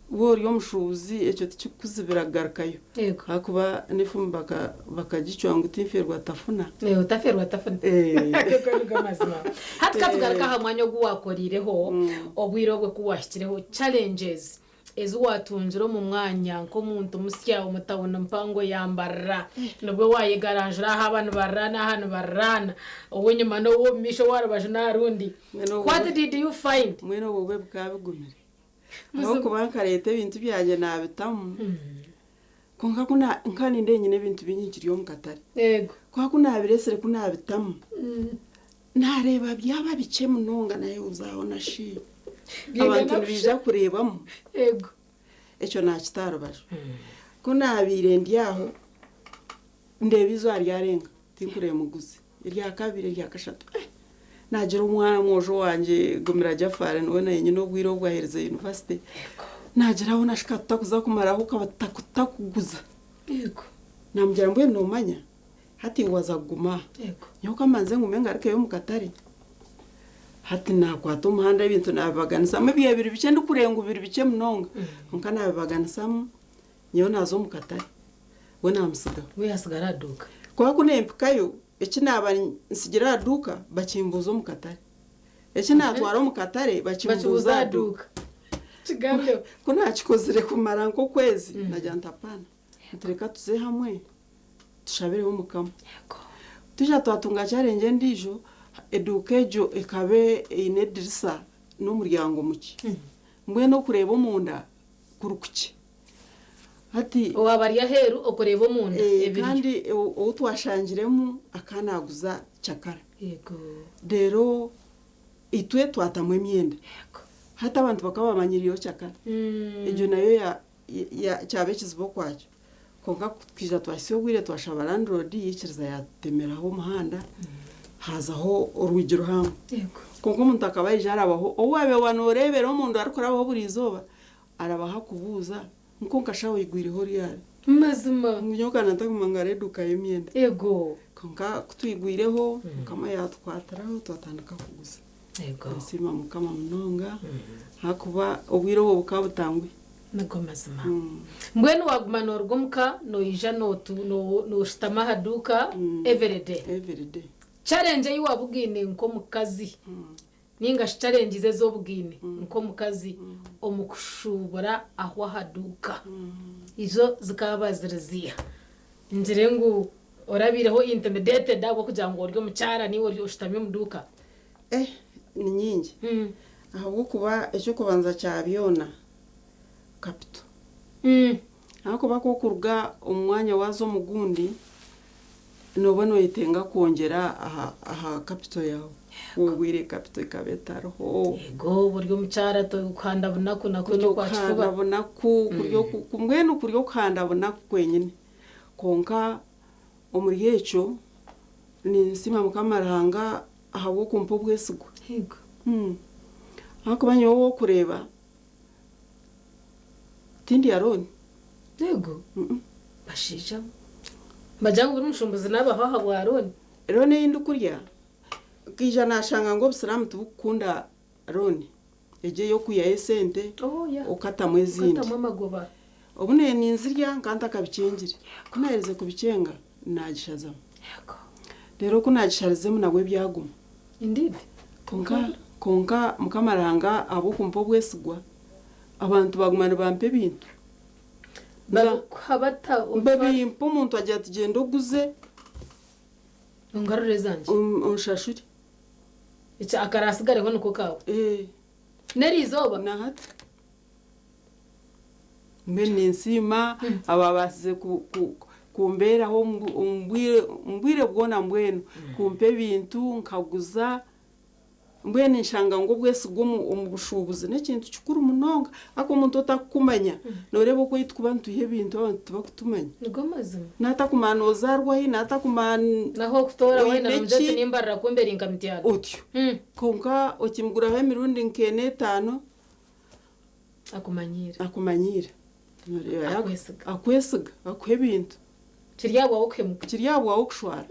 waaba ori omushuubuzi ekyo tikikukuzibira kugarukayo. Ahakuba n'efumu bakagicwa ngu tinferwa tafuna. Otaferwa tafuna. Ago amazima. Hati ka tugaruke aha mwanya ogu waakoriireho, obwire obwo ku waahikireho, challenges ezi waatungire omu mwanya nk'omuntu musya omu tawuni mpango ya Mbarara, nibwo waayegaranjura aha aba nibariraana aha nibariraana, ow'enyima n'ow'omu maisho ow'aha rubaju n'aha rundi. What did you find? Mbwenu obwo bwe bukaba bigumire. Ahabw'okuba nkareeta ebintu byangye naabitamu, kwonka ku nkaba nindeeba nyine ebintu bingi nkiri omu katare. Kwonka ku naabireetsire ku naabitamu, naareeba byaba bikye munonga naayebuuza aho na shi abantu nibaija kureebamu? Ekyo naakita aha rubaju. Ku naabaire ndi aho, ndeeba eizooba ryarenga tinkureeba muguzi. Erya kabiri, erya kashatu, eh! Naagira omwana omwojo wangye Gumira Jafari niwe nanyine obwire obu aherize yunivasite. Naagira aho nashika tutakuza kumaraho okaba tutakuguza. Namugira mbwenu noomanya hati iwe waza kuguma aha. Nyowe kamanze ngume ngarukeyo omu katare. Hati naakwata omuhanda ebintu naabibaganisamu ebyo biri bikye ndikureeba ngu biri bikye munonga kwonka naabibaganisamu nyowe naaza omu katare we naamutsigaho. We yaasigara aha duuka. Kwonka ku nempikayo eki naaba ntsigire aha duuka bakimbuuza omu katare. Eki naatwara omu katare bakimbuuza aha duuka. Ku naakikozire kumara nk'okwezi naagira nti apaana nti reka tuze hamwe tushabireho Mukama. Twija twatunga challenge endiijo, eduuka egyo ekaba eine edirisa n'omuryango mukye. Mbwenu okureeba omunda kuri kukye. Hati Owaaba ari aheeru okureeba omunda ebiriyo. Kandi ou twashangiremu akaba naaguza cakara. Reero itwe twatamu emyenda. Hati abantu bakaba bamanyiriireho cakara. Egyo nayo kyaba ekizibu okwakyo. Kwonka ku twija twahitsya obwire twashaba landlord yaikiriza yaatutemeraho omuhanda haazaho orwigi ruhango. Kwonka omuntu akaba aija arabaho, ou waabaire waaba nooreebera omuntu arikurabaho buri izooba, arabaho akubuuza ngu kwonka shaaha oigwireho ryari? Mazima. Ngu nyowe nkaba ntakuguma ngu hariho eduuka y'emyenda. Ego. Kwonka ku twigwireho, Mukama yaatukwatiraho twatandika kuguza. Ego. Nsiima Mukama munonga ahakuba obwire obwo bukaba butanguhi. Nigo mazima. Mbwenu waguma noruga omuka noija noshutama aha duuka everyday. Everyday. Challenge ei wabugaine nk'omukazi ninga shi challenges ezi obugaine nk'omukazi omu kushuubura aho aha duuka izo zikaba ziri ziiha? Ngire ngu orabaireho intimidated ahabw'okugira ngu ori omukyara niiwe oshutami omu duuka? Eh, ni nyingi. Ahabw'okuba eky'okubanza kya byona, capital. Ahakuba ku orikuruga omu mwanya waaza omu gundi, nooba nooyetenga kwongyera aha capital yaawe. Obwire kapito ekaba etariho. Yego buri omukyara tokuhanda bunaku nakwo n'okwa Kuhanda kifuba. bunaku mbwenu kuri okuhanda bunaku kwenyine. Kwonka omuri ekyo ninsiima Mukama Ruhanga ahabw'okumpa obwesigwa. Yego. Ahakuba nyowe ow'okureeba tindya looni. Yego. Bashaija bo. Nibagira ngu buri mushumbuzi naabaho ahabwa looni. Looni ei ndikurya nkaija naashanga ngu obusiraamu tibukukunda looni egyo ey'okwihayo esente okatamu ezindi. Okatamu amagoba. Obu naaba ninzirya nka ntakabikyengire. Ku naaherize kubikyenga naagishazamu. Reero ku naagisharizemu nabwo byaguma. Indeed. Kwonka Mukama Ruhanga ahabw'okumpa obwesigwa, abantu baguma nibampa ebintu. Barikuha bata? Babimpa omuntu agira ati gyenda oguze. Ongarure ezangye. Onshashure. Eki akarasigareho niko kaawe? N'eriizooba? Nahati. Mbwenu ninsiima ababaasize kumbeeraho omu bwire bwona mbwenu kumpa ebintu nkaguza. Mbwenu nshanga ngu obwesigwa omu bushuubuzi n'ekintu kikuru munonga. Ahakuba omuntu otakukumanya nooreeba oku ei turikuba nitwiha ebintu abantu tibakutumanya. Nigo mazima. Naatakumanya noozaarwa hi, naatakumanya Naho okutoora oine weena nomugira oti ki. nimbarira kumbe eri nka mityano. Otyo. Kwonka okimuguraho emirundi nk'ena etaano. Akumanyiire. Akumanyiire. Akwesiga. Akwesiga, akuha ebintu. Kiri ahabwawe okuhemuka. Kiri ahabwawe okushwara.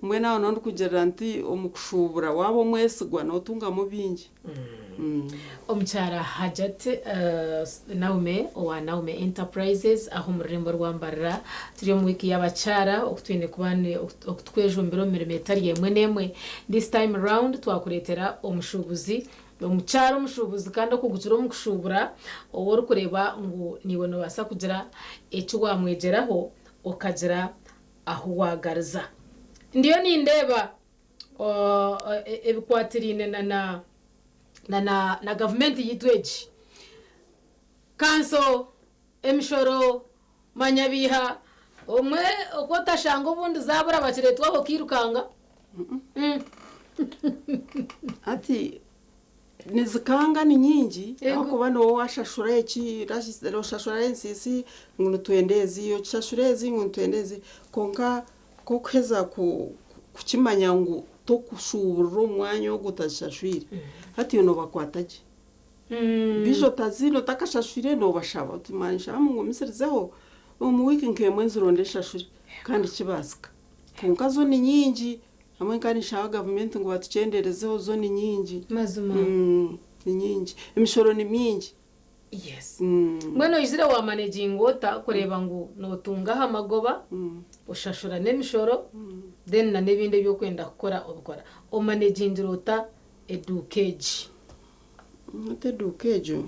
Mbwenu aho niho ndikugirira nti omu kushuubura waaba omwesigwa nootungamu bingi. Omukyara Hajat Naume owa Naume Enterprises aha omu rurembo rwa Mbarara. Turi omu wiiki y'abakyara oku twine kuba oku tukwejumbira omu mirimo etari emwe n'emwe. This time round twakureetera omushuubuzi, omukyara omushuubuzi kandi okugukira omu kushuubura ou orikureeba ngu naiwe noobaasa kugira eki waamwegyeraho okagira ahu waagariza. Ndiyo nindeeba ebikwatiraine na na na na na gavumenti yaitu egi. Kanso, emishoro, manya biiha, obumwe oku otashanga obundi zaabura bakireetwaho okairukanga. Hati nizikanga ni nyingi ahakuba niwe washashura eki, oshashura NCC ngu nitwenda ezi, okishashura ezi ngu nitwenda ezi, kwonka kokuheza kukimanya ngu tokushuuburira omu mwanya ogu otazishashwire, hati iwe noobakwata gye. Biija otaziine otakashashwire noobashaba oti ninshaba mungumisirizeho omu wiiki nk'emwe nzironde nshashure kandi kibaasika. Kwonka zo ni nyingi, hamwe nka ninshaba gavumenti ngu batukyenderezeho zo ni nyingi. Mazima. Ni nyingi. Emishoro ni mingi. Yes. Mbwenu oizire waamaneginga ota kureeba ngu nootunga aha magoba, oshashura n'emishoro, then na n'ebindi ebi orikwenda kukora obikora. Omanegingira ota eduuka egi? Hati eduuka egyo.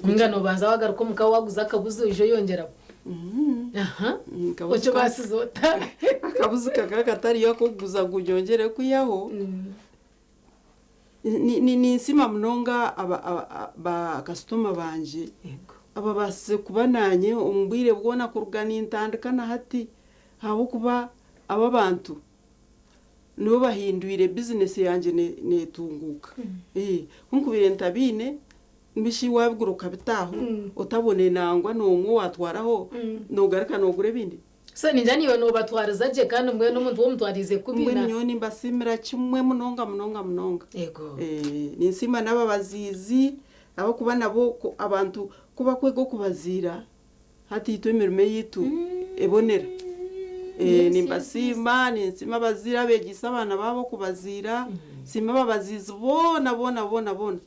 Ninga noobanza waagaruka omuka waaguza akabuzi oija oyongyeramu? Aha. Okibaasize ota? Akabuzi kakaba katariyo ak'okuguza ngu nyongyere kwihaho. Ninsiima munonga bakasitoma bangye ababaasize kuba naanye omu bwire bwona kuruga nintandika na hati ahabw'okuba aba abantu nibo bahindwire bizinesi yangye neetunguuka. Ku nkubaire ntabiine, mbishi waabigura okabitaaho otabone nangwa n'omwe owaatwaraho noogaruka noogura ebindi. So ningira niiwe noobatwariza gye kandi mbwenu omuntu w'omutwariize kubi Mbwenu nyowe nimbasiimira kimwe munonga munonga munonga. Yego. Ninsiima n'ababaziizi ahabw'okuba nabo abantu ku bakwega okubaziira hati itwe emirimo eyaitu ebonera. Nimbasiima, ninsiima abaziire abeegyeise abaana baabo okubaziira, nsiima ababaziizi boona boona boona boona.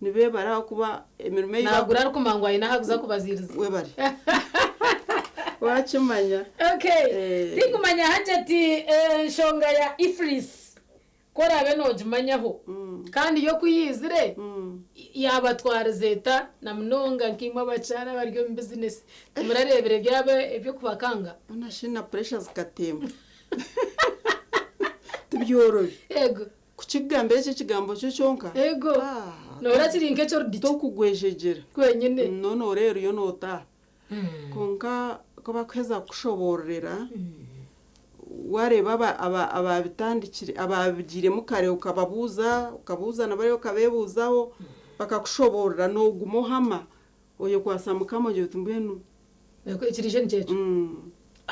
Nibeebara ahakuba emirimo ei Naagura arikumanya ngu aine ahu arikuza kubaziiriza. Webare. Waakimanya. Okay. Tinkumanya Hajati enshonga ya EFRIS ku oraabe noogimanyaho kandi yo ku yaizire yaabatwariza eta na munonga nkaimwe abakyara abari omu bizinesi timurareebire byaba eby'okubakanga? Hoona shi na puresha zikatemba. Tibyorobi. Yego. Kukigambira ekyo ekigambo kyo kyonka. Yego. Noora kiri nk'eky'orudikye. Tokugwejegyera. Kwenyine. Noona oreeruyo nootaha. Kwonka ku bakuheza kukushoboororera, Waareeba ababitandikire, ababigiiremu kare okababuuza, okabuuza na bariya okabeebuuzaho, bakakushoboorora nooguma ohama, oyekwatsa Mukama ogira oti mbwenu. Ekiriije nikyo ekyo.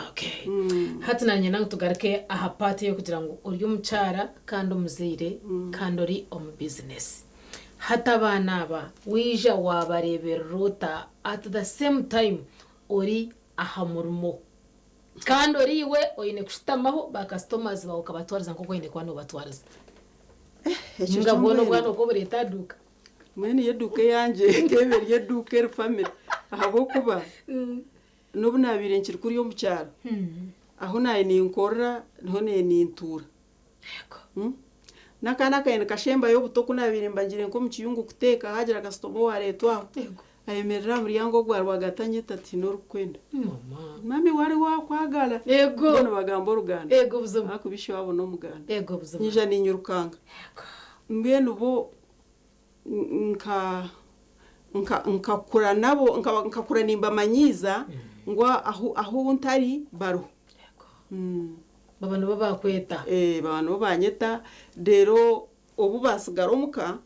Okay. Hati nanye ngu tugaruke aha part y'okugira ngu ori omukyara kandi omuzaire kandi ori omu bizinesi. Hati abaana aba waija waabareeberera ota at the same time ori aha murimo kandi ori iwe oine kushutamaho ba customers baawe okabatwariza nk'oku oine kuba noobatwariza. Ekyo Ninga kyo bwona mbwenu. obwana okwo obureeta aha duuka. Mbwenu yo eduuka eyangye ekaba eri eduuka eri famire ahabw'okuba n'obu naabaire nkiri kuriya omu kyaro, ahu naabaire ninkorera niho naabaire nintuura. N'akaana akaabaire nikashembayo obuto ku naabaire mba ngiire nk'omu kiyungu kuteeka haagira kasitoma owaareetwa aho, ayemerera aha muryango ogwa rwagati anyeta ati haine orikukwenda. Mami wari wakwagala. Bo nibagamba Oruganda. Ahakuba ishe waabo n'Omuganda. Nyija niinyirukanga. Mbwenu bo nka nka nkakura nabo nkakura nimbamanyiiza ngu ahu ahu ntari bariho. Baba nibo baakweta. Baba nibo banyeta reero obu baatsigara omuka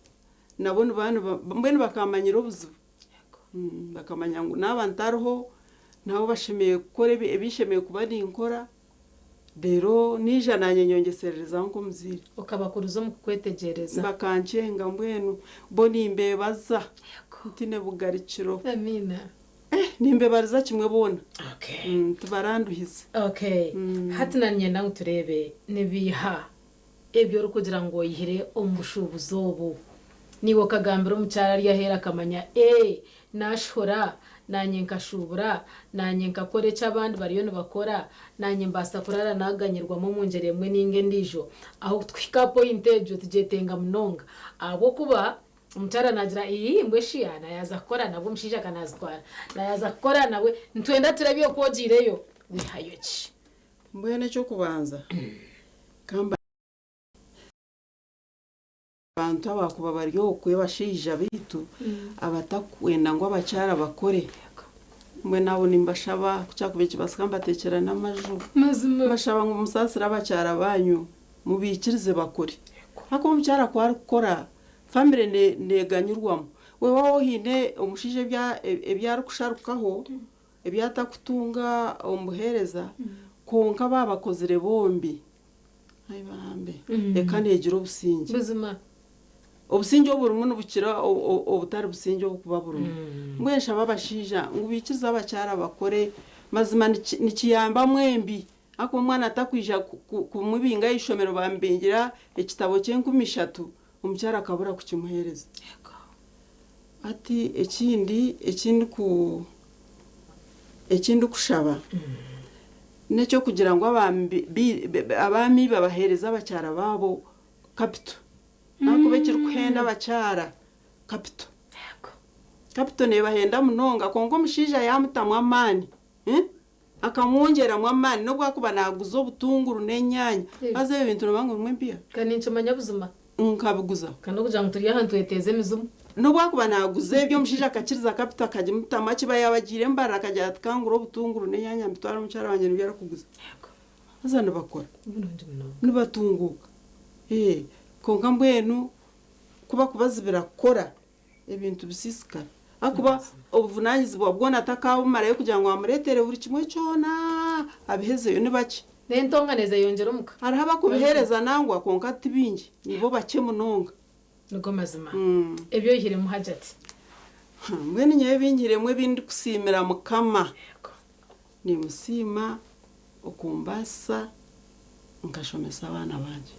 nabo nibaba mbwenu bakamanyira obuzibu. Bakamanya ngu naaba ntariho nabo bashemereire kukora ebi nshemereire kuba ninkora reero naija naanye nyongyesererezaho nk'omuzaire. Okabakuriza omu kukwetegyereza. Bakankyenga mbwenu bo nimbeebaza ntiine bugarukiro. Amiina. Nimbebariza kimwe boona. Tibaranduhize. Okay. Hati nanyenda ngu tureebe nibiiha ebi orikugira ngu oyihire omu bushuubuzi obu. Naiwe okagambira omukyara ari aheeru akamanya ee naashohora naanye nkashuubura, naanye nkakora eki abandi bariyo nibakora, naanye mbaasa kuraara naaganyirwamu omu ngyeri emwe nainga endiijo. Aho kuhika aha poyinti egyo tugyetenga munonga ahabw'okuba omukyara naagira ii mbwe shi naayaza kukora nabwo omushaija ka naazitwara, naayaza kukora nabwe nitwenda tureebe oku ogiireyo wihayo ki? Mbwenu eky'okubanza ka Abantu abakuba bari okwe bashaija baitu abatakwenda ngu abakyara bakore mbwenu abo nimbashaba ku kyakubaire nikibaasika mbateekyera n'amaju mbashaba ngu musaasire abakyara baanyu mubaikirize bakore ahakuba omukyara ku arikukora famire neeganyirwamu wewaaba oine omushaija ebi arikusharukaho ebi atakutunga omu buheereza kwonka baaba bakozire bombi Ai bambe, eka neegira obusingye. Buzima. Obusingye oburimu nibukira obutari busingye oburikuba burimu. Mbwenu nshaba abashaija ngu baikirize abakyara bakore, mazima nikiyamba mwembi ahakuba omwana takwija kumubinga aha ishomero bamubingira ekitabo ky'enkumi ishatu omukyara akabura kukimuheereza. Hati ekindi eki ndikushaba N'eky'okugira ngu abaami babaheereza abakyara baabo kapito. Ahakuba ekirikuhenda abakyara kapito. Kapito neebahenda munonga kwonka omushaija yaamutamu amaani, akamwongyeramu amaani n'obu akuba naaguza obutunguru n'enyaanya, haza ebyo bintu nooba ngu birimu empiiha? Ka ninkimanya buzima. Nkabiguza. Ka n'okugira ngu turi aha nitweteeza emizimu. N'obu akuba naaguza ebyo, omushaija akakiriza kapito akagimutamu akiba yaaba agiire Mbarara akagira ati, Ka ngure obutunguru n'enyaanya mbitware omukyara wangye nibyo arikuguza. Haza nibakora. Nibatunguuka. Ee, kwonka mbwenu ku bakubazibira kukora, ebintu bisiisikara. Ahakuba obuvunaanyizibwa bwona takaabumarayo kugira ngu amureetere buri kimwe kyona abihezeyo. Ni bakye. N'entongane zeyongyera omuka. Hariho abakubiheereza nangwa kwonka ti baingi, nibo bakye munonga. Nigo mazima. Ebi oihiremu Hajati. Mbwenu nyowe ebi nyihiremu ebi ndikusiimira Mukama, nimusiima okumbaasisa nkashomesa abaana bangye.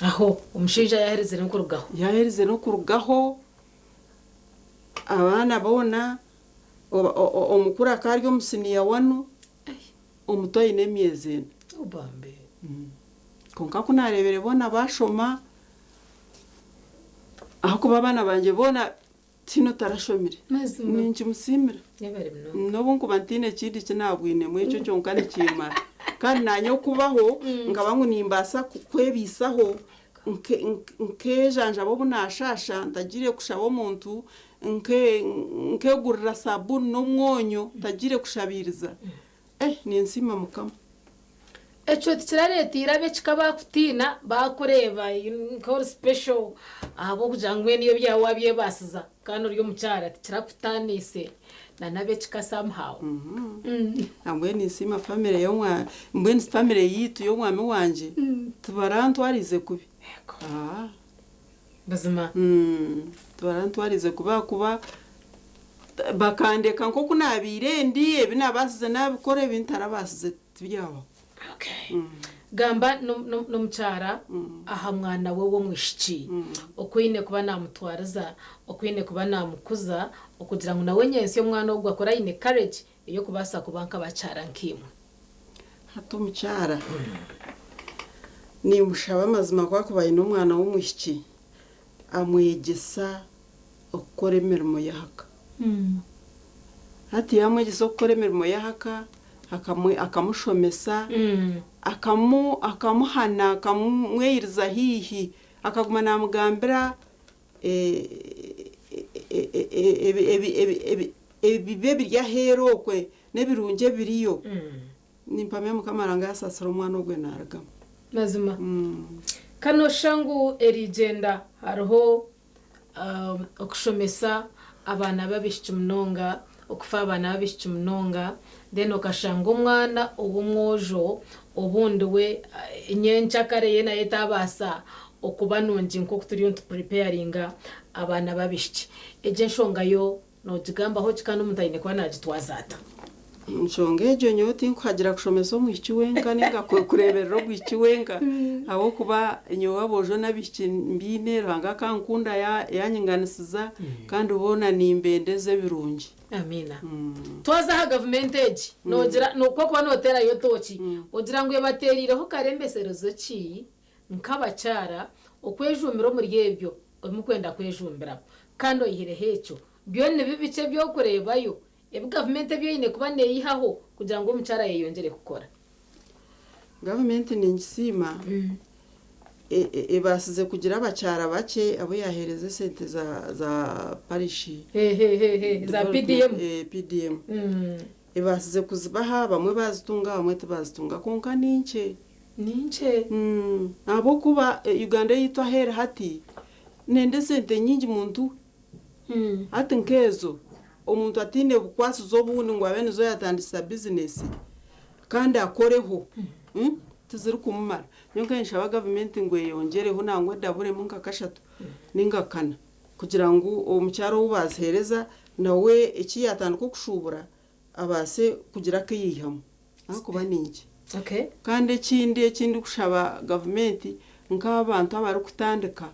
Aho omushaija yaaherize n'okurugaho. Yaaherize n'okurugaho, abaana boona, omukuru akaba ari omu siniya wanu, Omuto aine emyezi ena. Kwonka ku naareebire boona baashoma, ahakuba abaana bangye boona tihaine otarashomire, ninkimusiimira. N'obu nkuba ntaine kindi ki naabwinemu, ekyo kyonka nikimmara. Kandi naanye okubaho nkaba ngu nimbaasa kwebaisaho, nkeejanjaba obu naashaasha ntagiire kushaba omuntu, nkeegurira saabuuni n'omwonyo ntagiire kushabiiriza. Eh ninsiima Mukama. Ekyo tikirareeteire ab'ekika baakutiina baakureeba nk'ori special ahabw'okugira ngu mbwenu ebyawe waabyebaasiza kandi ori omukyara tikirakutaaniise na n'ab'ekika somehow. Nambwenu ninsiima famire y'omwa mbwenu famire yaitu y'omwami wangye tibarantwariize kubi. Buzima. Tibarantwariize kubi ahakuba bakandeka nk'oku naabaire ndi, ebi naabaasize naabikora, ebi ntarabaasize tibyabaho. Gamba n'omukyara aha mwana we w'omwishiki, oku aine kuba naamutwariza, oku aine kuba naamukuza okugira ngu nawe nyentsya omwana ogwo akure aine courage ey'okubaasa kuba nk'abakyara nkaimwe. Hati omukyara nimushaba amazima ku akuba aine omwana w'omwishiki amwegyesa okukora emirimo y'ahaka. Hati yaamwegyesa okukora emirimo y'ahaka, akamushomesa, akamuhana, akamweyiriza haihi, akaguma naamugambira ebibi ebiri aheeru okwe n'ebirungi ebiriyo, nimpamya Mukama Ruhanga yaasaasira omwana ogwe naarugamu. Mazima. Ka nooshusha ngu eriigyenda hariho okushomesa abaana b'abaishiki munonga, okufa abaana b'abaishiki munonga, then okashanga omwana ow'omwojo obundi we nyenkyakare ye naye taabaasa okuba nungi nk'oku turiyo nitupuripeyaringa abaana b'abaishiki. Egyo enshonga yo Noogigambaho ki kandi omuntu aine kuba naagitwaza ata? Enshonga egyo nyowe tinkuhagira kushomesa omwishiki wenka ninga kureeberera omwishiki wenka ahabw'okuba nyowe aboojo n'abaishiki mbaine Ruhanga akankunda yanyinganisiza kandi boona nimbendeza ebirungi. Amiina. Twaza aha gavumenti egi noogira ku orikuba nooteerayo tooki ogira ngu ebateereireho karembeserezo ki nk'abakyara okwejumbira omuri ebyo ebi murikwenda kwejumbiramu? Kandi oyihireho ekyo, byo nibi bikye eby'okureebayo ebi gavumenti ebi eine kuba neeyihaho kugira ngu omukyara ayeyongyere kukora. Gavumenti ningisiima ebaasize kugira abakyara bakye abu yaaheereza esente za parishi. Za PDM. PDM. Ebaasize kuzibaha, bamwe baazitunga abamwe tibaazitunga kwonka ni nkye. Ni nkye. Ahabw'okuba Uganda eyaitu ahu eri hati, Nenda esente nyingi muntu we. Hati nk'ezo omuntu ataine bukwasizo obundi ngu abe nizo yatandikisa bizinesi kandi akoreho tizirikumumara. Nyowe nkanye ninshaba gavumenti ngu eyongyereho nangwa edaburemu nka kashatu ninga kana kugira ngu omukyara ou baziheereza nawe eki yatandika okushuubura abaase kugira aku yaihamu ahakuba ni nkye. Kandi ekindi eki ndikushaba gavumenti nk'abantu abarikutandika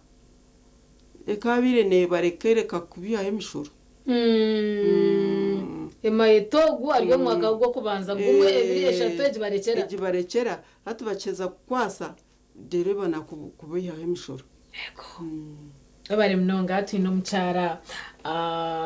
ekaabaire neebareka ereka kubihaho emishoro. Emayeto ogu ari omu mwaka gw'okubanza gumwe, ebiri, eshatu egibarekyera. Egibarekyera hati bakiheeza kukwasa reero ebona kubihaho emishoro. Webare munonga twine omukyara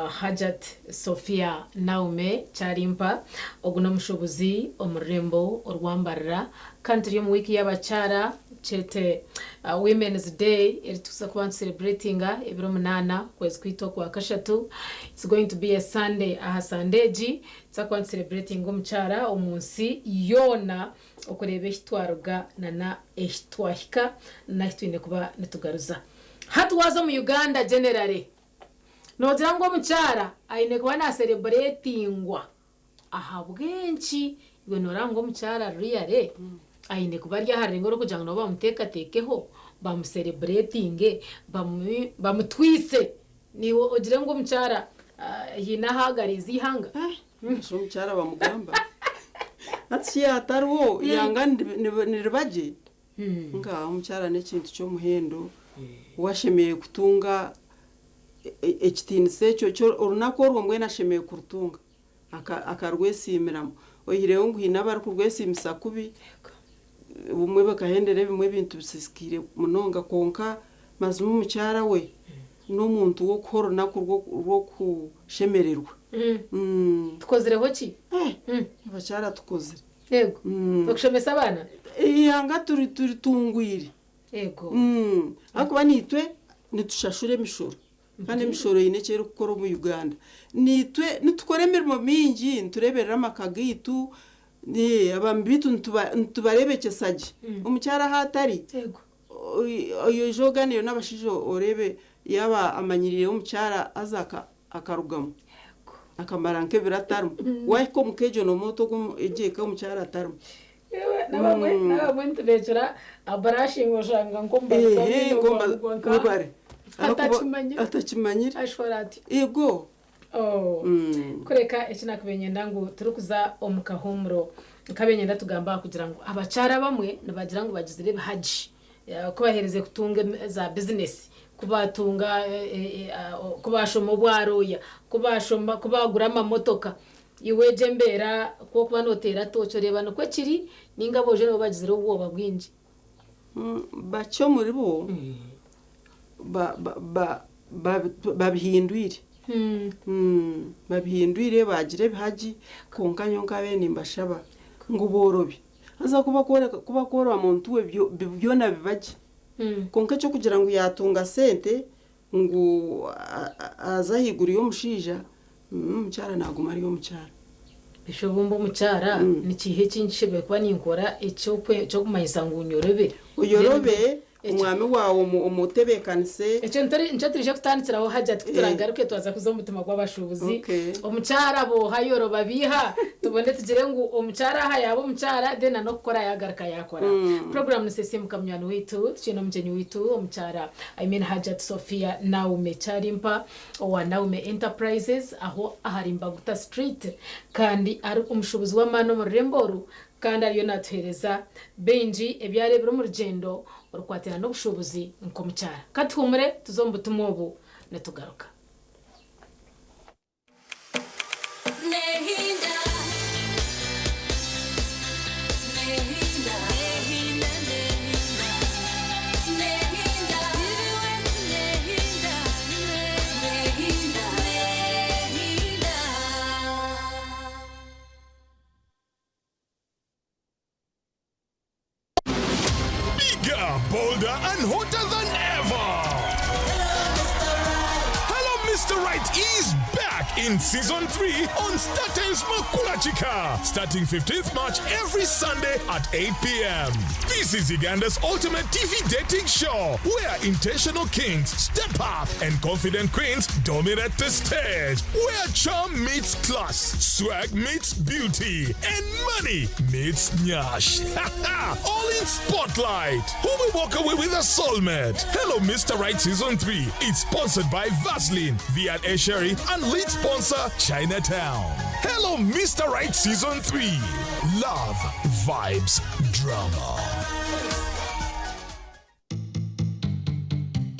Hajat Sophia Naume Kyarimpa ogu n'omushubuzi omu rurembo orwa Mbarara kandi turi omu wiiki y'abakyara kyete Women's Day eritukuza kuba nitusereburetinga ebiro munaana okwezi kwaitu okwa kashatu it's going to be a Sunday aha Sunday egi nituza kuba nitusereburetinga omukyara omu nsi yoona okureeba ehi twaruga nana ehi twahika n'ahi twine kuba nitugaruza. Hati waaza omu Uganda generally, noogira ngu omukyara aine kuba naaserebureetingwa ahabw'enki? Iwe nooraba ngu omukyara really aine kuba ari aha rurengo rw'okugira ngu nabo bamuteekateekeho, bamuserebureetinge, bamutwitse? Naiwe ogire ngu omukyara haine ahu agariize eihanga? Shi omukyara bamugamba hati shi yaatariho eihanga niriba gye? Nga omukyara n'ekintu ky'omuhendo ou ashemereire kutunga ekitiinisa ekyo orunaku orwo mbwenu ashemereire kurutunga akarwesiimiramu. Oihireho ngu haine abarikurwesiimisa kubi, obumwe bakahendera ebimwe ebintu bisiisikaire munonga kwonka mazima omukyara we n'omuntu w'okuha orunaku rw'okushemererwa. Tukozireho ki? Abakyara tukozire. Yego. Okushomesa abaana? Eihanga turitungwire. Yego. Ahakuba naitwe nitushashura emishoro kandi emishoro eine eki erikukora omu Uganda. Naitwe nitukora emirimo mingi, nitureeberera amaka gaitu, Abaami baitu nitubareebekyesa gye. Omukyara ahu atari, oija ogaaniire n'abashaija oreebe yaaba amanyiriire omukyara haza akarugamu akamara nk'ebiro atarimu. Waahika omu ka egyo noomoota egyo eka omukyara atarimu. N'abamwe n'abamwe nitubeekyera abarashinga oshanga nk'omu Atakimanyire. Atakimanyire. Ashobora ati. Ego. Oh. Kureka eki nakubaire niinyenda ngu turikuza omu kahuumuro nkabaire niinyenda tugambe aha kugira ngu abakyara abamwe nibagira ngu bagizire ebihagi ku baherize kutunga za bizinesi, ku batunga ku bashoma obwarooya, ku bashoma ku bagura amamotoka. Iwe egyo embeera ku orikuba nooteera tooki oreeba nikwo kiri nainga aboojo nibo bagizire obwoba bwingi? Bakye omuribo babihindwire. Babihindwire baagira ebihagi kwonka nyowe nkaabaire nimbashaba ngu boorobe. Haza ku bakworoba muntu we byona biba gye. Kwonka eky'okugira ngu yaatunga sente ngu aze ahaiguru y'omushaija, omukyara naaguma ari omukyara. Beitu obumbe omukyara nikiiha eki nshemereire kuba ninkora eky'okumanyisa ngu nyorobe? Oyorobe, omwami waawe omutebeekanise. Ekyo nikyo twije kutandikiraho Hajjat ku turagaruke twaza kuza omu mutima gw'abashuubuzi. Omukyara booha yoroba biiha tubone tugire ngu omukyara aha yaaba omukyara then na n'okukora yaagaruka yaakora. Puroguraamu nisesiimuka munywani waitu tukiine omugyenyi waitu omukyara I mean Hajjat Sophia Naume Kyarimpa owa Naume Enterprises aho ahari Mbaguta Street kandi ari omushuubuzi w'amaani omu rurembo oru kandi ariyo naatuheereza bingi ebi areebire omu rugyendo orukwatirana n'obushuubuzi nk'omukyara. Ka tuhuumure tuze omu butumwa obu nitugaruka. Bigger, bolder, and hotter than ever. Hello, Mr. Right is back in season 3 on StarTimes Makulachika, starting 15th March every Sunday at 8 p.m. This is Uganda's ultimate TV dating show where intentional kings step up and confident queens dominate the stage, where charm meets class, swag meets beauty, and money meets nyash. All in spotlight. Who will walk away with a soulmate? Hello, Mr. Right Season 3. It's sponsored by Vaseline, V&A Sherry, and lead sponsor Chinatown. Hello, Mr. Right Season 3. Love, vibes, drama.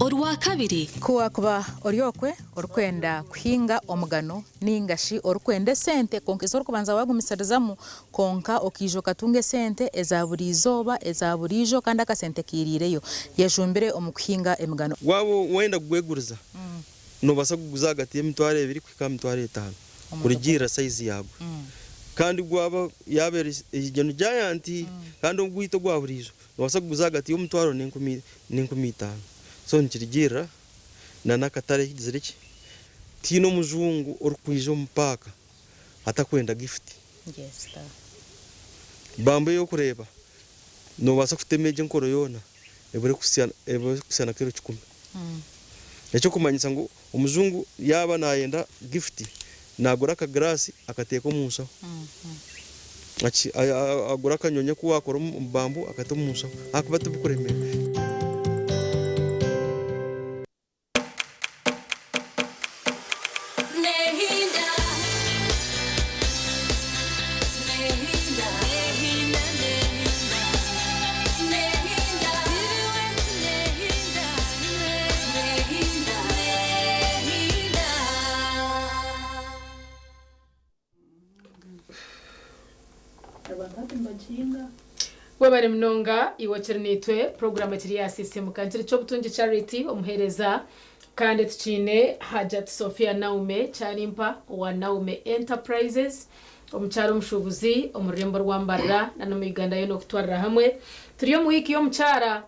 Orwakabiri. Ku waakuba ori okwe orikwenda kuhinga omugano nainga shi orikwenda esente kwonka ezi orikubanza waagumisirizamu kwonka okaija okatunga esente eza buri izooba eza buriijo kandi akasente kairiireyo, yejumbire omu kuhinga emigano. Waaba wayenda kugweguriza, noobaasa kuguza ahagati y'emitwaro ebiri kuhika aha mitwaro etaano kurugiirira sayizi yaagwo. Kandi gwaba yaaba eri egyo giant kandi ogwaitu ogwa buriijo noobaasa kuguza ahagati y'omutwaro n'enkumi n'enkumi itaano. So nikirugiirira na n'akatare ekigizire ki, tihaine omujungu orikwija omu paaka atakwenda gifuti. Bambu ey'okureeba noobaasa kutema egyo enkoro yoona ebure kuhitsya ebure kuhitsya na kiro kikumi. Eky'okumanyisa ngu omujungu yaaba naayenda gifuti naagura akagiraasi akateeka omu nshaho. Agura akanyonyi aku waakora omu bambu akata omu nshaho ahakuba tibikuremeera. Webare munonga iwe okiri naitwe, puroguraamu ekiri ya Sisiimuka. Nkiri Ky'obutungi Charity omuheereza kandi tukiine Hajat Sophia Naume Kyarimpa owa Naume Enterprises, omukyara omushuubuzi omu rurembo rwa Mbarara na n'omu Uganda yoona okutwarira hamwe. Turi omu wiiki y'omukyara.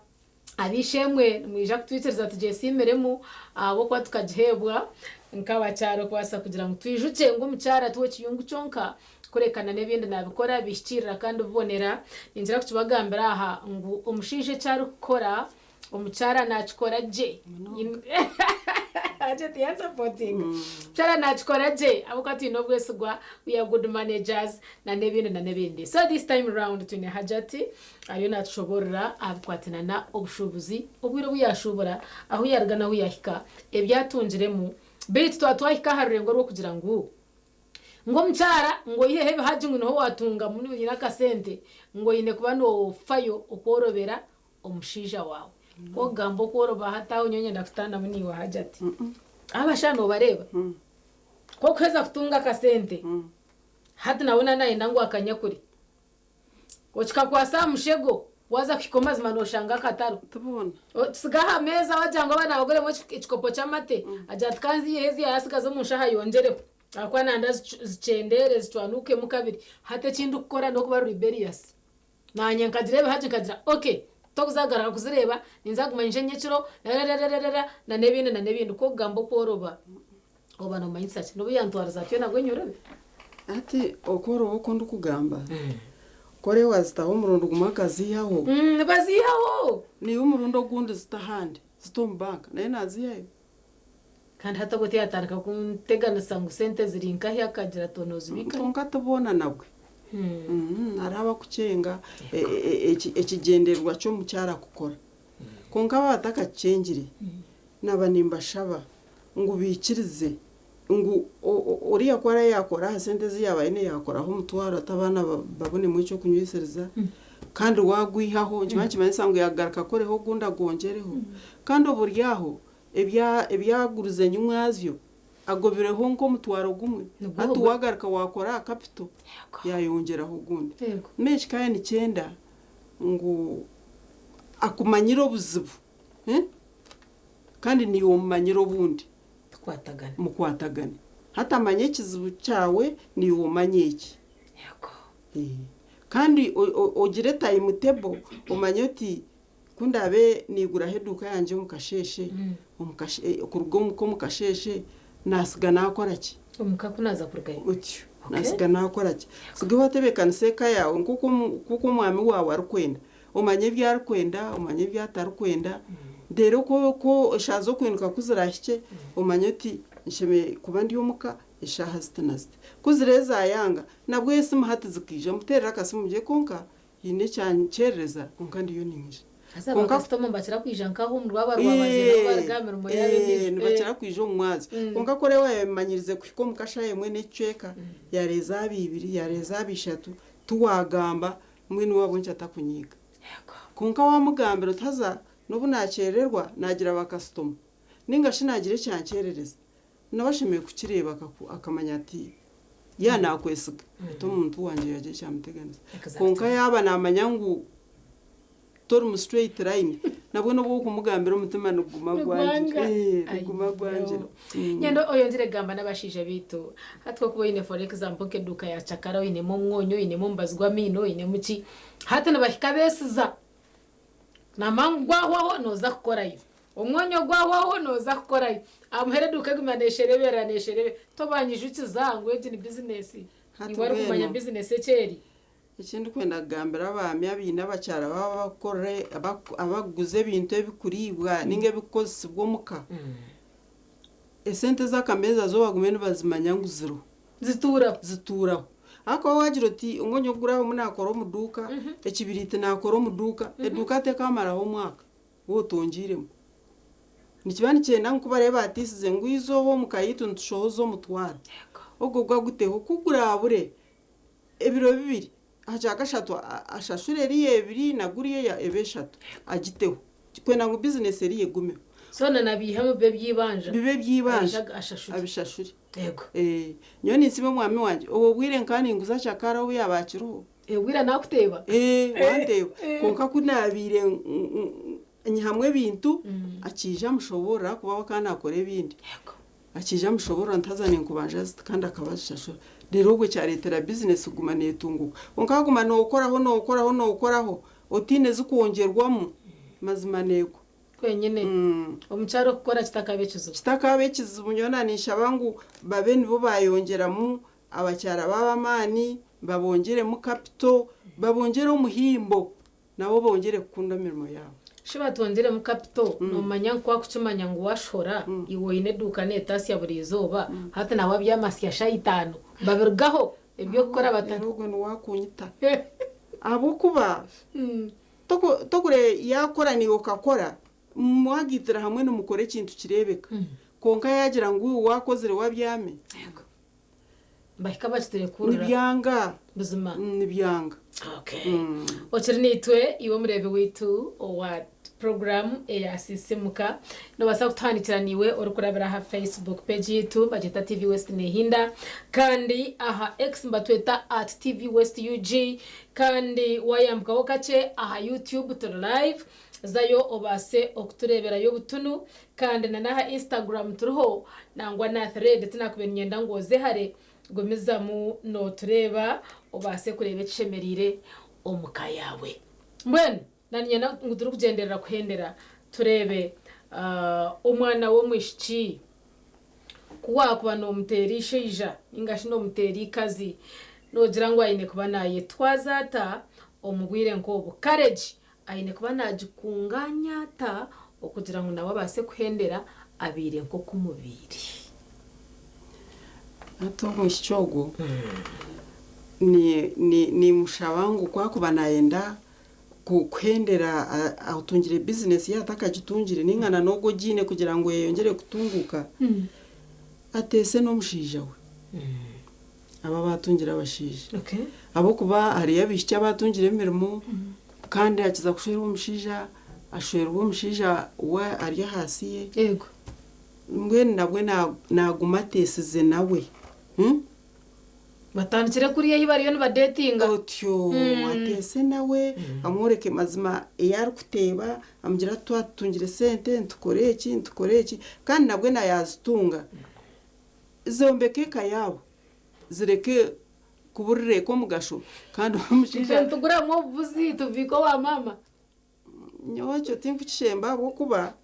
Ab'eishe-emwe nimwija kutwikiriza tugyesiimiremu ahabw'okuba tukagiheebwa nk'abakyara okubaasa kugira ngu twijukye ngu omukyara tiwe kiyungu kyonka. Kureka na n'ebindi naabikora bihikiirira kandi bibonera. Ningira kukibagambira aha ngu omushaija eki arikukora omukyara naakikora gye. Hajati yansapotinga. Omukyara naakikora gye ahabw'okuba twine obwesigwa, we are good managers na n'ebindi na n'ebindi. So this time round twine Hajati ariyo naatushoboorora aha bikwatirana na obushuubuzi, obwire obu yaashuubura, ahu yaaruga n'ahu yaahika, ebi atungiremu. Beitu twaba twahika aha rurengo rw'okugira ngu Ngu omukyara ngu oyiheho ebihagi ngu niho watunga nyine akasente ngu oyine kuba nofayo okworobera omushaija wawe. Ku okugamba okworoba hati aho nyowe nyenda kutanamu naiwe Hajati. Abashaija nobareeba? Ku okuheza kutunga akasente hati nawe nayenda ngu akanyakure. Okikakwasa aha mushego, waaza kuhika omazima nooshanga akataro. Okisiga aha meeza wagira ngu abaana baguremu ekikopo ky'amate, agira ati ka nziiheho ezi yaatsigaza omu nshaho ayongyereho ahabw'okuba nayenda zikyendeere zicwanukemu kabiri. Hati eki ndikukora n'okuba rebellious. Naanye nkagira ebihagi nkagira okay, tokuza kugaruka kuzireeba, ninza kuguma nyije nyekiro, rararararara na n'ebindi na n'ebindi. Ku okugamba okworoba. Oba nomanyisa ki? Nobu yantwariza atyo nabwo nyorobe. Hati okworoba oku ndikugamba, ku oreba wazitaho omurundi gumwe akaziihaho. Nibaziihaho! Naiwe omurundi ogundi zite ahandi, zite omu banka, nayo naaziihayo. Kandi hati obwo tiyatandika kunteganisa ngu sente ziri nkahi akagira ati noozibika. Kwonka ti boona nabwe. Hariho abakukyenga ekigyendererwa ky'omukyara kukora. Kwonka baaba batakakikyengire, naaba nimbashaba ngu baikirize ngu oriya ku araabe yaakora aha sente ezi yaaba aine yaakoraho omutwaro ati abaana babonemu eky'okunywesiriza kandi waagwihaho nikiba nikimanyisa ngu yaagaruka akoreho ogundi agwongyereho. Kandi oburi aho ebi agurize nyimwazyo agobireho nk'omutwaro gumwe hati waagaruka waakora aha kapito yaayongyeraho ogundi. Mbwenu kikaba nikyenda ngu akumanyire obuzibu kandi naiwe omumanyire obundi. Tukwatagane. Mukwatagane. Hati amanye ekizibu kyawe naiwe omanye eki. Kandi ogire time table omanye oti ku ndaabe naiguraho eduuka yangye omu kasheeshe, kuruga omuka omu kasheeshe naatsiga naakora ki? Omuka ku naaza kurugayo. Otyo. Naatsiga naakora ki? Otsige waatebeekanisa eka yaawe nk'oku omwami waawe arikwenda. Omanye ebi arikwenda, omanye ebi atarikwenda, reero ku eshaaha z'okwinuka ku ziraahikye, omanye oti nshemereire kuba ndi omuka eshaaha ziti na ziti. Ku ziriba zaayanga, nabwo esimu hati zikaija, muteerere akasimu mugire kwonka haine ekyankyerereza kwonka ndiyo niinyija. Haza bakasitoma nibakira kwija nkaho omu rwaba rwabaziire ahu barikuga aha mirimo yaabo endiijo. Nibakira kwija omu mwazyo. Kwonka ku oreba waayemanyirize kuhika omu kashaaha emwe n'ekicweka, yaareeba zaaba ibiri, yaareeba zaaba ishatu, tiwaagamba, Mbwenu we ahabw'enki atakunyiiga? Kwonka waamugambira oti haza n'obu naakyerererwa naagira bakasitoma nainga shi naagira ekyankyerereza, nawe ashemereire kukireeba akamanya ati yaaba naakwesiga ati omuntu wangye yaagira ekyamuteganisa. Kwonka yaaba naamanya ngu tori mu straight line nabwo n'obu orikumugambira omutima niguguma gwangire. Niguguma gwangire. Nyenda oyongyere kugamba n'abashaija baitu. Hati ku orikuba oine for example nk'eduuka ya cakara oinemu omwonyo, oinemu omubazi gw'amaino, oinemu ki, hati nibahika beesiza. Namangu gwahwaho nooza kukorayo, omwonyo gwahwaho nooza kukorayo, aha muheru eduuka eguma neeshereberera neeshereberera. Tobanyijukiza ngu egi ni bizinesi, Hati iwe orikumanya mbwenu bizinesi eki eri. Eki ndikwenda kugambira abaami abaine abakyara baabo abakukora abakuguza ebintu ebikuriibwa ninga ebikukozesibwa omuka, esente z'akameeza zo bagume nibazimanya ngu ziriho. Zituuraho. Zituuraho. Ahakuba waagira oti omwonyo ogu guraabe naakora omu duuka, ekibiriiti naakora omu duuka, eduuka tekaamaraho omwaka waaba otongiiremu. Nikiba nikyenda ngu ku barebe baatiisize ngu eizooba omu ka yaitu nitushohoza omutwaro, ogwo gwaguteho. Ku guraabure ebiro bibiri, aha kyakashatu ashashure eriya ebiri na guriya ebe eshatu agiteho. Kwenda ngu bizinesi eriya egumeho. So na nabiihamu bibe eby'eibanja. Bibe eby'eibanja Ashashure. Abishashure. Yego. Nyowe ninsiima omwami wangye, obwo bwire nkaba ninguza cakara obu yaaba akiriho. Obwire naakuteeba? Wanteeba. Kwonka ku naabaire nyihamu ebintu, akiija amushoboorora ahakuba we akaba naakora ebindi. Akiija amushoboorora nti haza ninkubanja ziti kandi akaba azishashura. Reero obwo kyareetera bizinesi kuguma neetunguuka. Kwonka waaguma nookoraho nookoraho nookoraho otaine zikwongyerwamu, mazima neegwa. Kwenyine. Omukyara okukora kitakaaba ekizibu. Kitakaaba ekizibu nyowe na ninshaba ngu babe nibo baayongyeramu abakyara baabo amaani. Babongyeremu kapito, babongyere omuhimbo, nabo bongyere kukunda emirimo yaabo. Shi batwongyeremu kapito, noomanya ngu ku waakukimanya ngu waashohora, iwe oine eduuka neetaasya buri izooba, hati nawe abyamasya shaaha itaano, babirugaho eby'okukora batari. Ogwo niwe waakunyita. Ahabw'okuba tokureeba yaakora naiwe okakora, mwagaitira hamwe nimukora ekintu kireebeka. Kwonka yaagira ngu iwe waakozire wabyami. Bahika bakiturekurira. Nibyanga. Buzima. Nibyanga. Okay. Okiri naitwe iwe omureebi waitu owa puroguraamu eya Sisiimuka. Noobaasa kutuhandiikira naiwe orikurabira aha Facebook page yaitu bagyeta TV West Nehinda kandi aha X nibatweta at TV West UG kandi waayambukaho kakye aha YouTube turi live zayo obaase okutureeberayo butunu kandi na n'aha Instagram turiho nangwa na Thread tinakubaire niinyenda ngu oze hare Gumizamu nootureeba obaase kureeba ekishemereire omu ka yaawe. Mbwenu na niinyenda ngu turikugyenderera kuhendera tureebe omwana w'omwishiki ku waakuba noomuteera eishaija nainga shi noomuteera eikazi noogira ngu aine kuba naayetwaza ata omu bwire nk'obwo? Courage aine kuba naagikungaanya ata okugira ngu nawe abaase kuhendera abaire nk'oku mubaire? Hati omwishiki ogwo nimushaba ngu ku akuba nayenda kuhendera atungire bizinesi ye atakagitungire ninga na n'ogwo ogiine kugira ngu eyeyongyere kutunguuka, ateese n'omushaija we. Abo abaatungire abashaija. Ahabw'okuba hariyo abaishiki abaatungire emirimo kandi akiza kushwerwa omushaija, ashwerwa omushaija we ari ahaasi ye. Mbwenu nabwe naaguma ateesize nawe. Batandikire kuriya ahi bariyo nibadeetinga. Otyo ateese nawe, amworeke mazima ei arikuteeba, amugire ati twaba tutungire sente nitukora eki, nitukora eki, kandi nabwe na yaazitunga zombeke eka yaabo, zireke kuburira eka omugasho kandi omushaija. Itwe nituguramu obubuzi tubiika owa maama. Nyowe ekyo tinkukishemba ahabw'okuba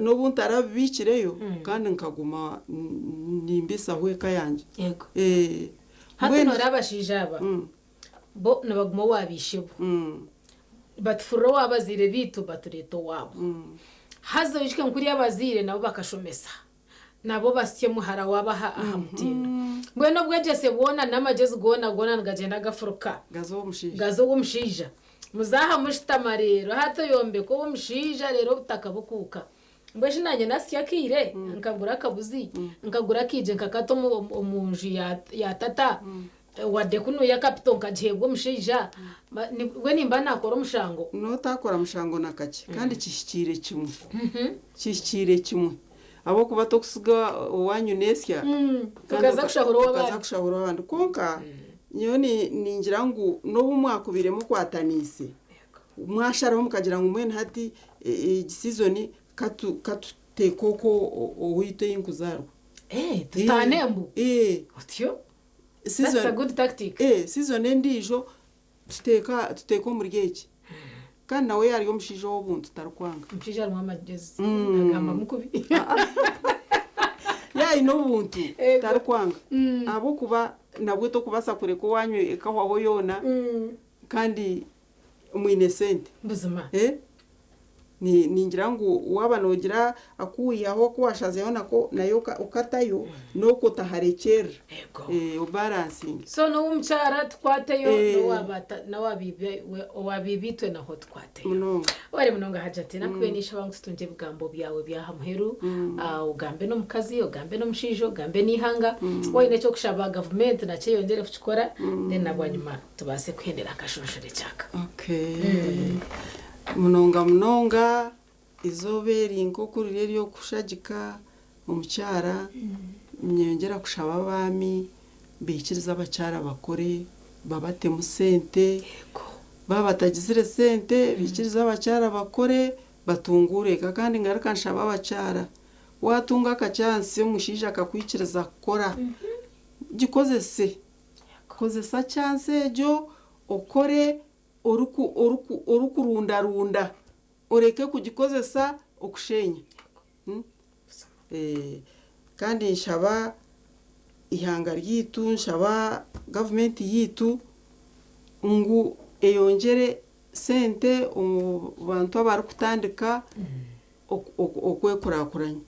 n'obu ntarabibiikireyo kandi nkaguma nimbiisaho eka yangye. Yego. Hati nooreeba abashaija aba bo nibaguma owa baishebo. Batufurira owa bazaire baitu batureeta owaabo. Haza oijuke ngu kuriya abazaire nabo bakashomesa. Nabo basya muhara waabo aha mutindo. Mbwenu obwegyese bwona n'amagyezi goona goona nigagyenda gafuruka. Gaza ow'omushaija. Muze aha mushutama reero hati oyombeka ow'omushaija reero obutaka bukuuka. Mbwenu shi naanye nasya akaire nkagura akabuzi, nkagura akaigi nkakata omu nju ya tata, wadde kunuya kapito nkagiheebwa omushaija, mbwenu nimba naakora omushango? N'otaakora mushango na kakye kandi kihikiire kimwe. Kihikiire kimwe. Ahabw'okuba tokusiga owaanyu neesya kandi Okaza kushahura ow'abandi. okaza kushahura ow'abandi. Kwonka nyowe ningira ngu n'obu mwakubaire mukwataniise, mwasharaho mukagira ngu mbwenu hati egi sizoni katuteeke okwo owaitu ei nkuzaarwa. Tutaane embu. Otyo? That's a good tactic. Sizoni endiijo tuteeke omuri egi. Kandi nawe yaaba ari omushaija ow'obuntu tarikwanga. Omushaija arimu amagyezi nagambamu kubi. Yaaba aine obuntu tarikwanga ahabw'okuba nabwo torikubaasa kureka owaanyu ekahwaho yoona kandi mwine sente. Buzima. Ningira ngu waaba noogira aku waihaho aku waashazeho nako nayo okatayo n'okwo otaharekyerera. Obaransinge. So n'ow'omukyara tukwateyo n'owa biibiitwe naho tukwateyo. Munonga. Webare munonga Hajati. Nakubaire ninshaba ngu tutungye ebigambo byawe by'aha muheru. Ogambe n'omukazi, ogambe n'omushaija, ogambe n'eihanga. Waaba oine eky'okushaba gavumenti nakyo eyongyere kukikora then na bwanyima tubaase kuhendera akashonshorekye aka. Okay. Munonga munonga eizooba eri nk'oku riri ery'okushagika omukyara, niinyongyera kushaba abaami baikirize abakyara bakore, babatemu sente, baaba batagizire sente baikirize abakyara bakore batunguure eka. Kandi ngaruka nshaba abakyara, waatunga akachansi omushaija akakwikiriza kukora, gikozese. Kozesa chansi egyo okore orikurundarunda oreke kugikozesa okushenya. Kandi nshaba ihanga ryaitu, nshaba gavumenti yaitu ngu eyongyere sente omu bantu abarikutandika okwekurakuranya.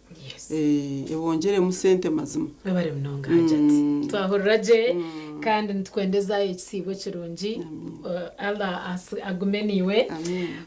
Ebongyeremu sente mazima. Webare munonga Hajat. Twahurira gye kandi nitukwendeza ekisiibo kirungi. Allah agume naiwe.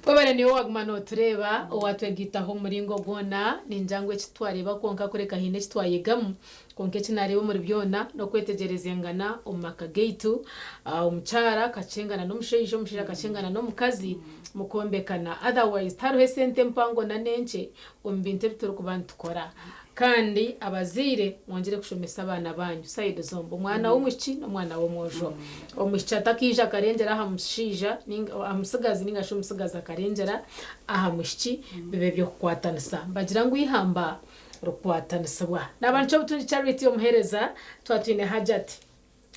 Webare niiwe owaguma notureeba, owatwegaitaho omu muringo gwona. Ningira ngu eki titwareeba kwonka kureka haine eki twayegamu. Kwonka eki naareeba omuri byona n'okwetegyerezengana omu maka gaitu. Omukyara akakyengana n'omushaija, omushaija akakyengana n'omukazi, mukombekana. Otherwise tihariho esente empango na n'enkye omu bintu ebi turikuba nitukora. Kandi abazaire mwongyere kushomesa abaana baanyu sayidi zombi, omwana w'omwishiki n'omwana w'omwojo. Omwishiki atakaija akarengyera aha mushaija ninga aha mutsigazi ninga shi omutsigazi akarengyera aha mwishiki bibe eby'okukwatanisa. Nibagira ngu eihamba rikwatanisibwa. Naaba nikyo Obutungi Charity omuheereza, twaba twine Hajat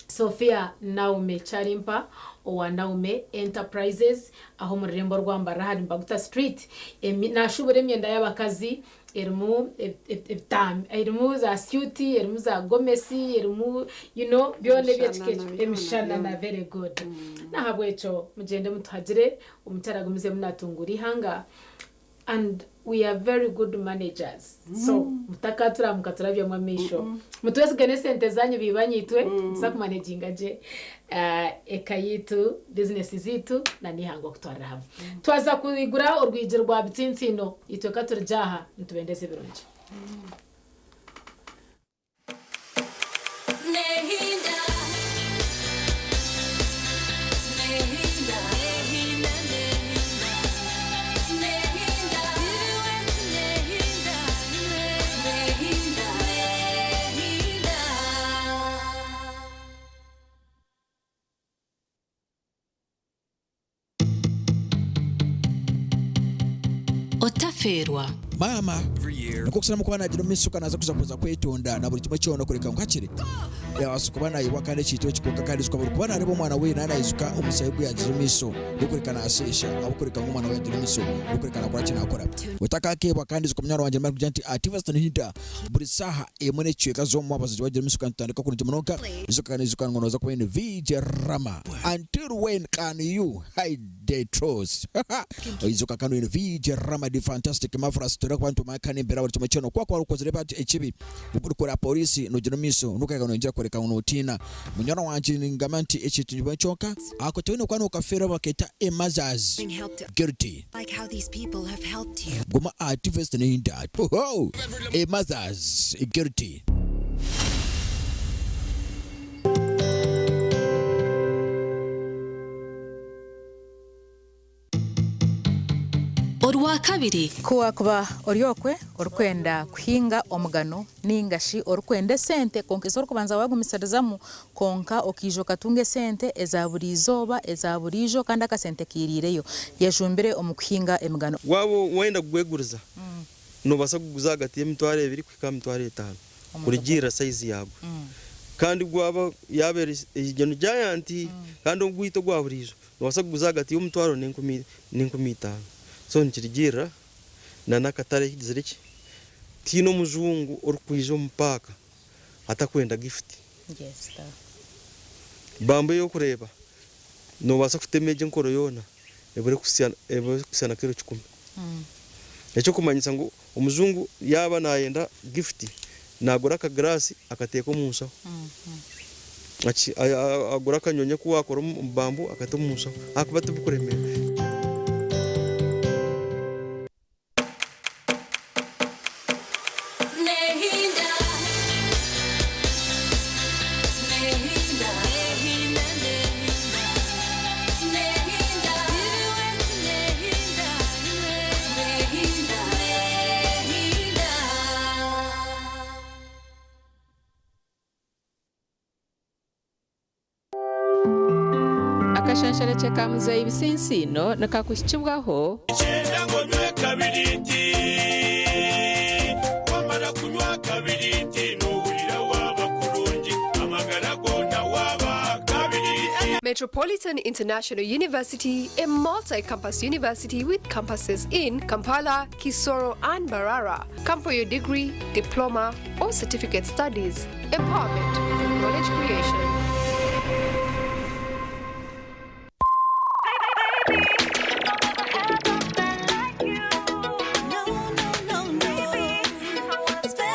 Sophia Naume Kyarimpa owa Naume Enterprises aha omu rurembo orwa Mbarara ahari Mbaguta Street. Naashuubura emyenda y'abakazi erimu ebitambi, erimu za syuti, erimu za gomesi, erimu you know byona eby'ekika ekyo, emishanana very good. N'ahabw'ekyo mugyende mutuhagire, omukyara agumizemu naatunguura eihanga. And we are very good managers so mutakaturamuka turabyamu amaisho mutwesige n'esente zanyu bibanyi itwe nituza kumanaginga gye eka yaitu business zaitu na n'eihanga okutwarira hamwe twaza kwigura orwigi rwa bitsintsiino itwe ka turigye aha nitubendeza ebirungi. Otafeerwa. Maama nikwo kusaramu kuba nagira omu maisho kandi naza kuza kuza kwetonda na buri kimwe kyona kureka ngu hakiri yabaasa kuba nayebwa kandi ekintu eki kwonka kandi ijuka buri kuba nareeba omwana we naaba naijuka omushaija ogu yagiire omu maisho gw'okureka nasheesha ahabw'okureka ngu omwana we yagiire omu maisho gw'okureka nakora ki nakora. Otakakeebwa kandi ijuka munywani wangye nimara kugira nti ati Western Hinda buri saaha emwe n'ekicweka z'omu mwabazyo wagira omu maisho kandi tutandika kurungi munonga ijuka kandi ijuka ngu noza kuba oine VJ Rama until when can you hide the truth Oijuka kandi oine VJ Rama the fantastic marvelous turikuba nitumanya kandi embeera buri kimwe kyona oku wakuba okozire ekibi orikora polisi nogira omu maisho nokahika noyongyera kworeka ngu notiina munywani wangye ningamba nti ekintu nikimwe kyonka ako toine kuba nokafeerwa baketa a mother's guilty Like how these people have helped you. Guma aha TV Stand Hoho! A mother's guilty. Orwakabiri. Ku waakuba ori okwe orikwenda kuhinga omugano nainga shi orikwenda esente kwonka ezi orikubanza waagumisirizamu kwonka okaija okatunga esente eza buri izooba eza buriijo kandi akasente kairiireyo, yejumbire omu kuhinga emigano. Waaba wayenda kugweguriza, noobaasa kuguza ahagati y'emitwaro ebiri kuhika aha mitwaro etaano kurugiirira sayizi yaagwo. Kandi gwaba yaaba eri egyo giant kandi ogwaitu ogwa buriijo noobaasa kuguza ahagati y'omutwaro n'enkumi itaano. So nikirugiirira n'akatare ekigizire ki, tihaine omujungu orikwija omu paaka atakwenda gifuti. Bambu ey'okureeba noobaasa kutema egyo enkoro yoona ebure kuhitsya na kiro kikumi. Eky'okumanyisa ngu omujungu yaaba naayenda gifuti, naagura akagiraasi akateeka omu nshaho. Agura akanyonyi aku waakora omu bambu akata omu nshaho ahakuba tibikuremeera. Akashansharekye ka Muzeeyi Bisinsiino nikakuhikibwaho. Nikyenda ngu onywe kabiriiti. Wamara kunywa kabiriiti noohurira waaba kurungi, amagara goona waaba kabiriiti. Metropolitan International University, a multi campus university with campuses in Kampala, Kisoro, and Mbarara. Come for your degree, diploma, or certificate studies. Empowerment, knowledge creation.